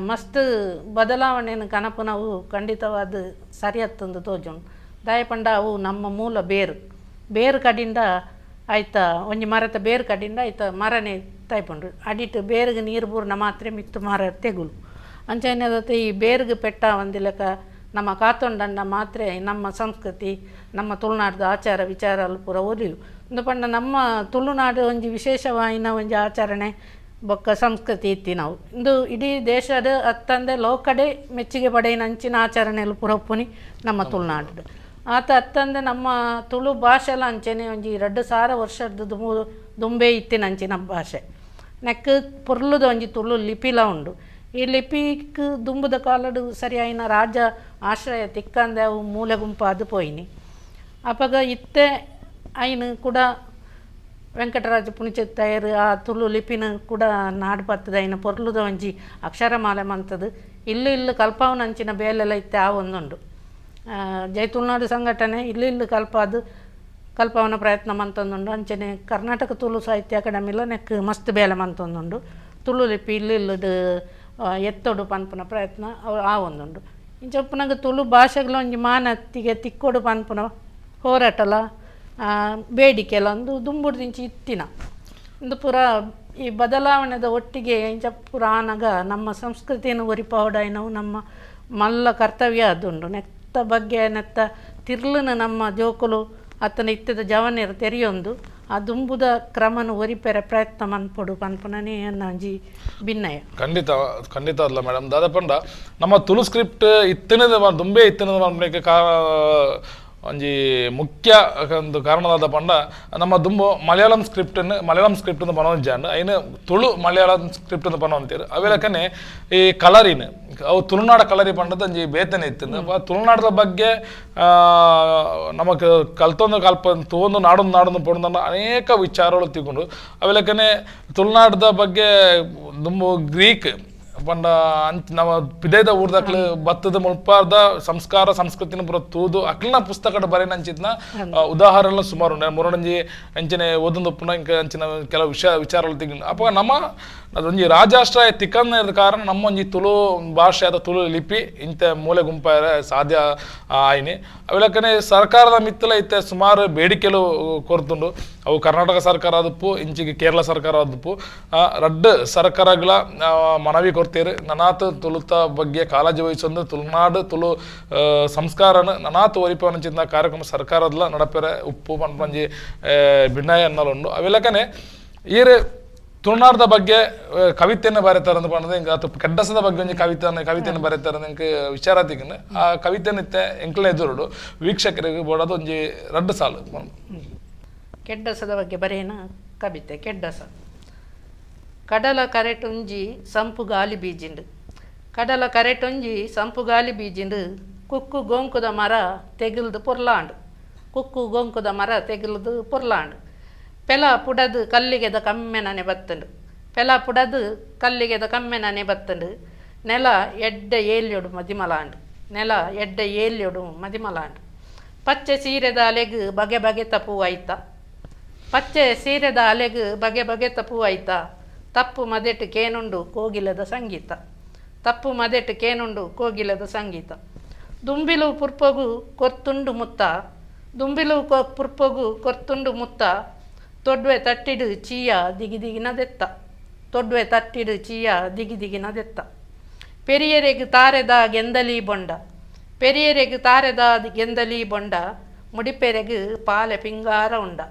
ಮಸ್ತ್ ಬದಲಾವಣೆಯನ್ನು ಕನಪುನವು ಖಂಡಿತವಾದ ಸರಿಯತ್ತೊಂದು ತೋಜುಂಡು. ದಾಯ ಪಂಡ ಅವು ನಮ್ಮ ಮೂಲ ಬೇರು ಬೇರು ಕಡಿಂದ ಆಯ್ತಾ ಒಂಜಿ ಮರತ ಬೇರು ಕಡಿಂದ ಆಯ್ತಾ ಮರನೇ ತೈಪುಂಡು ಅಡಿಟ್ ಬೇರ್ಗೆ ನೀರು ಬೂರ್ನ ಮಾತ್ರ ಮಿತ್ತು ಮರ ತೆಗುಲು ಅಂಚನೆ ಈ ಬೇರ್ಗೆ ಪೆಟ್ಟ ಒಂದಿಲಕ ನಮ್ಮ ಕಾತೊಂಡಂಡ ಮಾತ್ರ ನಮ್ಮ ಸಂಸ್ಕೃತಿ ನಮ್ಮ ತುಳುನಾಡ್ದ ಆಚಾರ ವಿಚಾರ ಪೂರ ಒಲಿಯು. ಒಂದು ಪಂಡ ನಮ್ಮ ತುಳುನಾಡು ಒಂಜಿ ವಿಶೇಷವಾಯಿನ ಒಂಜಿ ಆಚರಣೆ ಬೊಕ್ಕ ಸಂಸ್ಕೃತಿ ಇತ್ತಿ ನಾವು ಇಂದು ಇಡೀ ದೇಶದ ಅತ್ತಂದೆ ಲೋಕಡೆ ಮೆಚ್ಚುಗೆ ಪಡೆಯಿನ ಅಂಚಿನ ಆಚರಣೆಲು ಪೂರ ಉಪ್ಪುನಿ ನಮ್ಮ ತುಳುನಾಡು. ಆತ ಅತ್ತಂದೆ ನಮ್ಮ ತುಳು ಭಾಷೆಲ ಅಂಚನೆ ಒಂಜಿ 2000 ವರ್ಷದ ದುಂಬೆ ಇತ್ತಿನ ಅಂಚಿನ ಭಾಷೆ ನೆಕ್ ಪೊರ್ಲುದ ಒಂಜಿ ತುಳು ಲಿಪಿಲ ಉಂಡು. ಈ ಲಿಪಿಕ್ ದುಂಬುದ ಕಾಲಡು ಸರಿಯಾಯಿನ ರಾಜ ಆಶ್ರಯ ತಿಕ್ಕಂದೆ ಅವು ಮೂಲೆ ಗುಂಪಾದು ಪೋಯಿನಿ. ಅಪಗ ಇತ್ತೆ ಐನು ಕೂಡ ವೆಂಕಟರಾಜ ಪುಣಿಚಿತ್ತಾಯರು ಆ ತುಳು ಲಿಪಿನ ಕೂಡ ನಾಡು ಪತ್ತದ ಐನ ಪೊರ್ಲುದ ಒಂಜಿ ಅಕ್ಷರಮಾಲೆ ಮಂತದು ಇಲ್ಲು ಇಲ್ಲು ಕಲ್ಪಾವನ ಅಂಚಿನ ಬೇಲೆಲ್ಲ ಇತ್ತೆ ಆ ಒಂದುಂಡು. ಜೈ ತುಳುನಾಡು ಸಂಘಟನೆ ಇಲ್ಲು ಇಲ್ಲು ಕಲ್ಪಾದು ಕಲ್ಪಾವನ ಪ್ರಯತ್ನ ಮಂತೊಂದುಂಡು. ಅಂಚನೆ ಕರ್ನಾಟಕ ತುಳು ಸಾಹಿತ್ಯ ಅಕಾಡೆಮಿಲ ನೆಕ್ ಮಸ್ತ್ ಬೇಲೆ ಮಂತೊಂದುಂಡು. ತುಳು ಲಿಪಿ ಇಲ್ಲು ಇಲ್ಲದ ಎತ್ತೊಡು ಪನ್ಪುನ ಪ್ರಯತ್ನ ಆ ಒಂದುಂಡು. ಇಂಚ ಉಪ್ಪುನಗ ತುಳು ಭಾಷೆಗಳ ಒಂಜಿ ಮಾನತ್ತಿಗೆ ತಿಕ್ಕೊಡು ಪನ್ಪುನ ಹೋರಾಟಲ ಬೇಡಿಕೆಲ್ಲ ಒಂದು ದುಂಬುಡ್ದಿಂಚಿ ಇತ್ತಿನ ಇಂದು ಪೂರ ಈ ಬದಲಾವಣೆದ ಒಟ್ಟಿಗೆ ಇಂಚ ಪೂರ ಆನಗ ನಮ್ಮ ಸಂಸ್ಕೃತಿಯನ್ನು ಒರಿಪಾವಡಾಯಿನವು ನಮ್ಮ ಮಲ್ಲ ಕರ್ತವ್ಯ ಅದುಂಡು. ನೆತ್ತ ಬಗ್ಗೆ ನೆತ್ತ ತಿರ್ಲನ ನಮ್ಮ ಜೋಕುಲು ಅತ್ತನ ಇತ್ತದ ಜವನೇರು ತೆರೆಯೊಂದು ಆ ದುಂಬುದ ಕ್ರಮನು ಒರಿಪೆರೆ ಪ್ರಯತ್ನ ಮನ್ಪೊಡು ಪನ್ಪುನನೇ ಒಂಜಿ ಭಿನ್ನಯ. ಖಂಡಿತ ಖಂಡಿತ ಅಲ್ಲ ಮೇಡಮ್. ದಾದ ಪಂಡ ನಮ್ಮ ತುಳು ಸ್ಕ್ರಿಪ್ಟ್ ಇತ್ತಿನದ ದುಂಬೆ ಇತ್ತಿನದ ಪನ್ಪುನೆಕ್ ಒಂಜಿ ಮುಖ್ಯ ಒಂದು ಕಾರಣದಾದ ಪಂಡ ನಮ್ಮ ದುಂಬು ಮಲಯಾಳಂ ಸ್ಕ್ರಿಪ್ಟನ್ನು ಮಲಯಾಳಂ ಸ್ಕ್ರಿಪ್ಟ್ ಅಂತ ಪನೊಂಜಾಂಡ್ ಐನು ತುಳು ಮಲಯಾಳಂ ಸ್ಕ್ರಿಪ್ಟ್ ಅಂತ ಪನೊಂತೀರು. ಅವೆಲಕನೆ ಈ ಕಲರಿನ ಅವು ತುಳುನಾಡ ಕಲರಿ ಪಂಡದ ಒಂಜಿ ಬೇತನೆ ಇತ್ತು. ತುಳುನಾಡದ ಬಗ್ಗೆ ನಮಕ್ ಕಲ್ತೊಂದು ಕಲ್ಪ ತೂವೊಂದು ನಾಡೊಂದು ನಾಡೊಂದು ಪೊಂಡು ಅನೇಕ ವಿಚಾರಗಳು ತಿಳ್ಕೊಂಡು ಅವೆಲಕನೆ ತುಳುನಾಡದ ಬಗ್ಗೆ ದುಂಬು ಗ್ರೀಕ್ ಪಂಡ ಅಂಚ ನಮ್ಮ ಪಿದೇದ ಊರ್ದಕ್ಲು ಬತ್ತದ ಮುಲ್ಪಾರ್ದ ಸಂಸ್ಕಾರ ಸಂಸ್ಕೃತಿನ ಪೂರ ತೂದು ಅಕ್ಲಿನ ಪುಸ್ತಕಡ್ ಬರೆನಂಚಿತ್ನ ಉದಾಹರಣೆ ಸುಮಾರು ಉಂಡು. ಮುರಡಂಜಿ ಅಂಚನೆ ಓದೊಂದು ಉಪ್ಪುನ ಅಂಚಿನ ಕೆಲವು ವಿಷಯ ವಿಚಾರಗಳು ತಿಂಗ್ ಅಪ್ಪ ನಮ್ಮ ಅದೊಂಜಿ ರಾಜಾಶ್ರಯ ತಿಕ್ಕಂದ ಕಾರಣ ನಮ್ಮೊಂಜಿ ತುಳು ಭಾಷೆ ಅಥವಾ ತುಳು ಲಿಪಿ ಇಂಥ ಮೂಲೆ ಗುಂಪಾಯರೆ ಸಾಧ್ಯ ಆಯ್ನಿ. ಅವೆಲಕ್ಕನೆ ಸರ್ಕಾರದ ಮಿತ್ತಲ ಇತ್ತೆ ಸುಮಾರು ಬೇಡಿಕೆಲು ಕೊರ್ತುಂಡು. ಅವು ಕರ್ನಾಟಕ ಸರ್ಕಾರ ಆದಪ್ಪು ಇಂಚಿಗೆ ಕೇರಳ ಸರ್ಕಾರ ಆದಪ್ಪು ರಡ್ಡು ಸರ್ಕಾರಗಳ ಮನವಿ ಕೊಡ್ತೀರಿ ನನಾತ್ ತುಳುತ ಬಗ್ಗೆ ಕಾಳಜಿ ವಹಿಸೊಂದು ತುಳುನಾಡು ತುಳು ಸಂಸ್ಕಾರನ ನನಾತ್ ಒರಿಪವನಂಚಿನ ಕಾರ್ಯಕ್ರಮ ಸರ್ಕಾರದಲ್ಲ ನಡಪೆರೆ ಉಪ್ಪು ಪನ್ಪಂಜಿ ಭಿನ್ನಾಯ ಅನ್ನಲುಂಡು. ಅವೆಲಕ್ಕನೆ ಈರೆ ತುಳುನಾಡದ ಬಗ್ಗೆ ಕವಿತೆಯನ್ನು ಬರೀತಾರೆ ಅಂತ ಪಂಡದ ಹಿಂಗೆ ಅಥವಾ ಕೆಡ್ಡಸದ ಬಗ್ಗೆ ಒಂಜಿ ಕವಿತೆಯನ್ನು ಬರೀತಾರೆ ಎಂಕ್ ವಿಚಾರ ತಿಕ್ಕಂಡು ಆ ಕವಿತೆಯನ್ನು ಇತ್ತೆ ಎಂಕ್ಲ ಎದುರುಡು ವೀಕ್ಷಕರಿಗೆ ಬೋಡೋದು ಒಂಜಿ ರಡ್ಡು ಸಾಲು. ಕೆಡ್ಡಸದ ಬಗ್ಗೆ ಬರೇನ ಕವಿತೆ. ಕೆಡ್ಡಸ ಕಡಲ ಕರೆಟುಂಜಿ ಸಂಪು ಗಾಲಿ ಬೀಜಿಂಡು ಕಡಲ ಕರೆಟುಂಜಿ ಸಂಪು ಗಾಲಿ ಬೀಜಿಂಡು ಕುಕ್ಕು ಗೋಂಕುದ ಮರ ತೆಗಿಲ್ದು ಪೊರ್ಲಾಂಡು ಕುಕ್ಕು ಗೋಂಕುದ ಮರ ತೆಗಿಲ್ದು ಪೊರ್ಲಾಂಡು ಪೆಲ ಪುಡದು ಕಲ್ಲಿಗೆದ ಕಮ್ಮೆನನೆ ಬತ್ತಂಡು ಪೆಲ ಪುಡದು ಕಲ್ಲಿಗೆದ ಕಮ್ಮೆನನೆ ಬತ್ತಂಡು ನೆಲ ಎಡ್ಡೆ ಏಲ್ಯೊಡು ಮದಿಮಲಾಂಡು ನೆಲ ಎಡ್ಡೆ ಏಲ್ಯೊಡು ಮದಿಮಲಾಂಡು ಪಚ್ಚೆ ಸೀರೆದ ಅಲೆಗು ಬಗೆ ಬಗೆ ತಪ್ಪು ಆಯ್ತ ಪಚ್ಚೆ ಸೀರೆದ ಅಲೆಗು ಬಗೆ ಬಗೆ ತಪ್ಪು ಆಯ್ತ ತಪ್ಪು ಮದೆಟ್ಟು ಕೇನುಂಡು ಕೋಗಿಲದ ಸಂಗೀತ ತಪ್ಪು ಮದೆಟ್ಟು ಕೇನುಂಡು ಕೋಗಿಲದ ಸಂಗೀತ ದುಂಬಿಲು ಪುರ್ಪೊಗು ಕೊರ್ತುಂಡು ಮುತ್ತ ದುಂಬಿಲು ಪುರ್ಪೊಗು ಕೊರ್ತುಂಡು ಮುತ್ತ ತೊಡ್ವೆ ತಟ್ಟಿಡು ಚೀಯ ದಿಗಿ ದಿಗಿನದೆತ್ತ ತೊಡ್ವೆ ತಟ್ಟಿಡು ಚೀಯ ದಿಗಿ ದಿಗಿನದೆತ್ತ ಪೆರಿಯರೆಗ್ ತಾರೆದ ಗೆಂದಲಿ ಬೊಂಡ ಪೆರಿಯರೆಗ್ ತಾರೆದ ಗೆಂದಲಿ ಬೊಂಡ ಮುಡಿಪೆರೆಗ್ ಪಾಲೆ ಪಿಂಗಾರ ಉಂಡ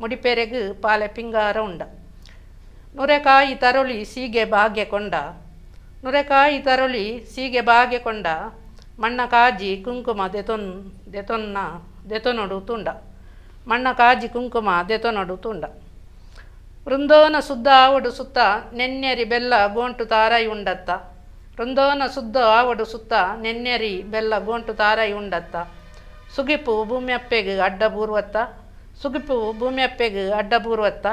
ಮುಡಿಪೆರೆಗ್ ಪಾಲೆ ಪಿಂಗಾರ ಉಂಡ ನುರೆಕಾಯಿ ತರೊಳಿ ಸೀಗೆ ಬಾಗೆ ಕೊಂಡ ನುರೆಕಾಯಿ ತರೊಳಿ ಸೀಗೆ ಬಾಗೆ ಕೊಂಡ ಮಣ್ಣ ಕಾಜಿ ಕುಂಕುಮ ದೆತೊನ್ ದೆತೊನ್ನ ದೆತೊನೊಡು ತುಂಡ ಮಣ್ಣ ಕಾಜಿ ಕುಂಕುಮ ದೆತೊನೊಡು ತುಂಡ ವೃಂದೋನ ಸುದ್ದ ಆವಡು ಸುತ್ತ ನೆನ್ನೆರಿ ಬೆಲ್ಲ ಗೋಂಟು ತಾರಾಯಿ ಉಂಡತ್ತ ವೃಂದೋನ ಸುದ್ದ ಆವಡು ಸುತ್ತ ನೆನ್ನೆರಿ ಬೆಲ್ಲ ಗೋಂಟು ತಾರಾಯಿ ಉಂಡತ್ತ ಸುಗಿಪು ಭೂಮಿಯಪ್ಪೆಗೆ ಅಡ್ಡ ಬೂರ್ವತ್ತ ಸುಗಿಪು ಭೂಮಿಯಪ್ಪೆಗೆ ಅಡ್ಡ ಬೂರ್ವತ್ತ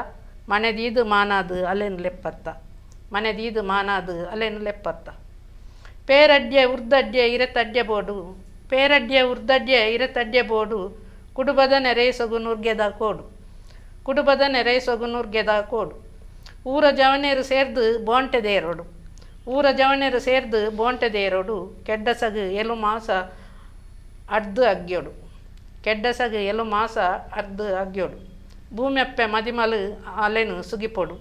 ಮನೆದೀದು ಮಾನಾದು ಅಲೆನು ಲೆಪ್ಪತ್ತ ಮನೆದೀದು ಮಾನಾದು ಅಲೆನು ಲೆಪ್ಪತ್ತ ಪೇರಡ್ಯ ಉರ್ದಡ್ಯ ಇರತಡ್ಯ ಬೋಡು ಪೇರಡ್ಯ ಉರ್ದಡ್ಯ ಇರತಡ್ಯ ಬೋಡು ಕುಡುಬದ ನೆರೆಸೊಗು ನುರ್ಗೆದ ಕೋಡು ಕುಡುಬದ ನೆರೆಸೊಗು ನುರ್ಗೆದ ಕೋಡು ಊರ ಜವನೇರು ಸೇರ್ದು ಬೋಂಟೆ ದೇರೋಡು ಊರ ಜವನೇರು ಸೇರ್ದು ಬೋಂಟೆ ದೇರೋಡು ಕೆಡ್ಡಸಗು ಎಲು ಮಾಸ ಅರ್ದು ಅಗ್ಯೋಡು ಕೆಡ್ಡಸಗು ಎಲು ಮಾಸ ಅರ್ದು ಅಗ್ಯೋಡು ಭೂಮ್ಯಪ್ಪೆ ಮದಿಮಲು ಅಲೆನು ಸುಗಿಪೊಡು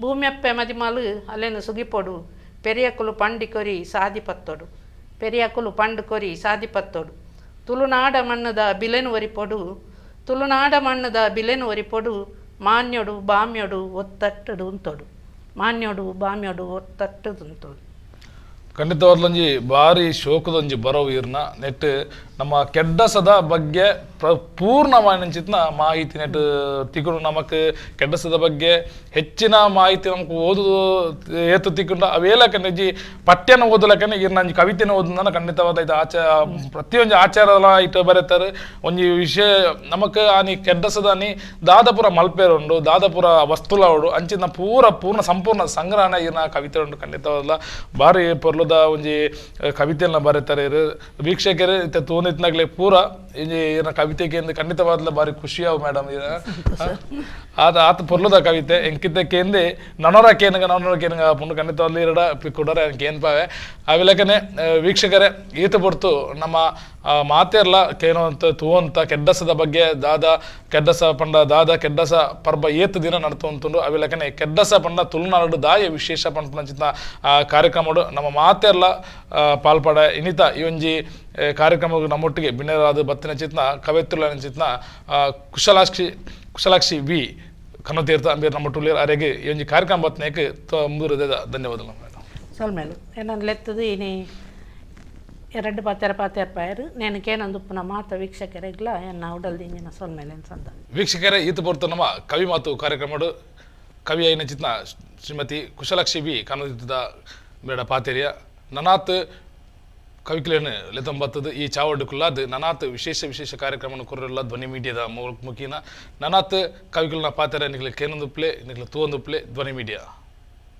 ಭೂಮ್ಯಪ್ಪೆ ಮದಿಮಲು ಅಲೆನು ಸುಗಿಪೊಡು ಪೆರಿಯಕುಲು ಪಂಡಿ ಕೊರಿ ಸಾದಿ ಪತ್ತೊಡು ಪೆರಿಯಕುಲು ಪಂಡು ಕೊರಿ ಸಾದಿ ಪತ್ತೊಡು ತುಳುನಾಡ ಮಣ್ಣದ ಬಿಲೆನು ಒರಿಪೊಡು ತುಳುನಾಡ ಮಣ್ಣದ ಬಿಲೆನು ಒರಿಪೊಡು ಮಾನ್ಯೊಡು ಬಾಮ್ಯೊಡು ಒತ್ತಟ್ಟುಡು ಉಂತೊಡು ಮಾನ್ಯೊಡು ಬಾಮ್ಯೊಡು ಒತ್ತಟ್ಟುದು ಉಂತೊಡು. ಖಂಡಿತವಾದ್ಲೊಂಜಿ ಭಾರಿ ಶೋಕದೊಂಜಿ ಬರವು ಇರ್ನ ನೆಟ್ ನಮ್ಮ ಕೆಡ್ಡಸದ ಬಗ್ಗೆ ಪೂರ್ಣವಾಯಿನಂಚಿತ್ನ ಮಾಹಿತಿ ನೆಟ್ ತಿಕ್ಕುಂಡು. ನಮಕ್ ಕೆಡ್ಡಸದ ಬಗ್ಗೆ ಹೆಚ್ಚಿನ ಮಾಹಿತಿ ನಮಕ್ ಓದು ಏತು ತಿಕ್ಕುಂಡ ಅವೇಲಕನೆಜಿ ಪಠ್ಯನ ಓದಲಕನೆ ಇರ್ನ ಕವಿತೆನ ಓದುನ ಖಂಡಿತವಾದ ಇದು ಆಚಾರ ಪ್ರತಿಯೊಂಜಿ ಆಚಾರಲ ಇಟ್ಟು ಬರೆತಾರೆ. ಒಂಜಿ ವಿಷಯ ನಮಕ್ ಆನಿ ಕೆಡ್ಡಸದ ಆನಿ ದಾದಪುರ ಮಲ್ಪೇರು ಉಂಡು ದಾದಪುರ ವಸ್ತುಲ ಉಂಡು ಅಂಚಿನ ಪೂರ ಪೂರ್ಣ ಸಂಪೂರ್ಣ ಸಂಗ್ರಹಣ ಇರ್ನ ಕವಿತೆ ಉಂಡು. ಖಂಡಿತವಾದ ಭಾರಿ ಪೊರ್ಲುದ ಒಂಜಿ ಕವಿತೆಯನ್ನ ಬರೆತಾರೆ. ವೀಕ್ಷಕರೇ ಇತ್ತೆ ತೂನಿತ್ನಾಗ್ಲೆ ಪೂರ ಇಂಜಿ ಕವಿತೆಗೆ ಖಂಡಿತವಾದ್ಲ ಭಾರಿ ಖುಷಿಯಾವು ಮೇಡಮ್. ಆತ ಆತ ಪೊರ್ಲುದ ಕವಿತೆ ಎಂಕಿದ್ದ ಕೇಂದೆ ನನೋರ ಕೇನಗ ನನೋರ ಕೇನಗ ಪುಂಡು ಖಂಡಿತವಾದ್ಲ ಇರಡ ಪಿಕ್ಕುಡರ ಏನ್ಪಾವೆ ಅವಿಲಕನೆ. ವೀಕ್ಷಕರೇ ಈತ ಪೊರ್ತು ನಮ್ಮ ಮಾತೆರ್ಲ ಕೇನೋಂತ ತೂವಂತ ಕೆಡ್ಡಸದ ಬಗ್ಗೆ ದಾದ ಕೆಡ್ಡಸ ಪಂಡ ದಾದ ಕೆಡ್ಡಸ ಪರ್ಬ ಏತು ದಿನ ನಡ್ತುಂಟು ಅವಿಲಕನೆ ಕೆಡ್ಡಸ ಪಂಡ ತುಳುನಾಡು ದಾಯ ವಿಶೇಷ ಪಂಪನಂಚಿನ ಕಾರ್ಯಕ್ರಮಡು ನಮ್ಮ ಮಾತೆರ್ಲ ಪಾಲ್ಪಡ ಇನ್ನಿತ ಈ ಒಂಜಿ ಕಾರ್ಯಕ್ರಮಕ್ಕೆ ನಮ್ಮೊಟ್ಟಿಗೆ ಬಿನ್ನರಾದ ಬತ್ತಿನ ಚಿತ್ನ ಕವಿತ್ರುಲ ಚಿತ್ನ ಕುಶಲಾಕ್ಷಿ ಕುಶಲಾಕ್ಷಿ ವಿ ಕನ್ನತೀರ್ಥ ಅಂಬೇರ್ ನಮ್ಮ ಟುಲಿಯರ್ ಅರೆಗೆ ಈ ಒಂಜಿ ಕಾರ್ಯಕ್ರಮ ಬತ್ತನೇಕ್ ಮುಂದುವರೆದ ಧನ್ಯವಾದಗಳು ಮೇಡಮ್. ಸೊಲ್ಮೇಲು ಏನನ್ನು ಲೆತ್ತದು ಇನಿ ಎರಡು ಪಾತೆರ ಪಾತೆರ ಪಾಯರು నేను ಕೇನೊಂದುಪ್ಪುನ ಮಾತ ವೀಕ್ಷಕರಿಗ್ಲ ಎನ್ನ ಉಡಲ್ದಿಂಜಿನ ಸೊಲ್ಮೇಲೆ ಸಂದ. ವೀಕ್ಷಕರೇ ಈತ ಪೊರ್ತು ನಮ್ಮ ಕವಿ ಮಾತು ಕಾರ್ಯಕ್ರಮಡು ಕವಿ ಐನ ಚಿತ್ನ ಶ್ರೀಮತಿ ಕುಶಲಾಕ್ಷಿ ವಿ ಕನ್ನತೀರ್ಥದ ಬೇಡ ಪಾತೆರಿಯ ನನಾತ್ ಕವಿಕಲೇನು ಲೆತಂಬತ್ತದು ಈ ಚಾವಡ್ಡು ಕುಲ್ಲಾದ್ ನನಾತ್ ವಿಶೇಷ ವಿಶೇಷ ಕಾರ್ಯಕ್ರಮವನ್ನು ಕೊರಲ್ಲ ಧ್ವನಿ ಮೀಡಿಯಾದ ಮುಖೀನ ನನಾತ್ ಕವಿಗಳನ್ನ ಪಾತೆರ ನಿಗ್ಲ ಕೇನೊಂದು ಪ್ಲೇ ನಿಗ್ಲ ತೂವೊಂದು ಪ್ಲೇ ಧ್ವನಿ ಮೀಡಿಯಾ.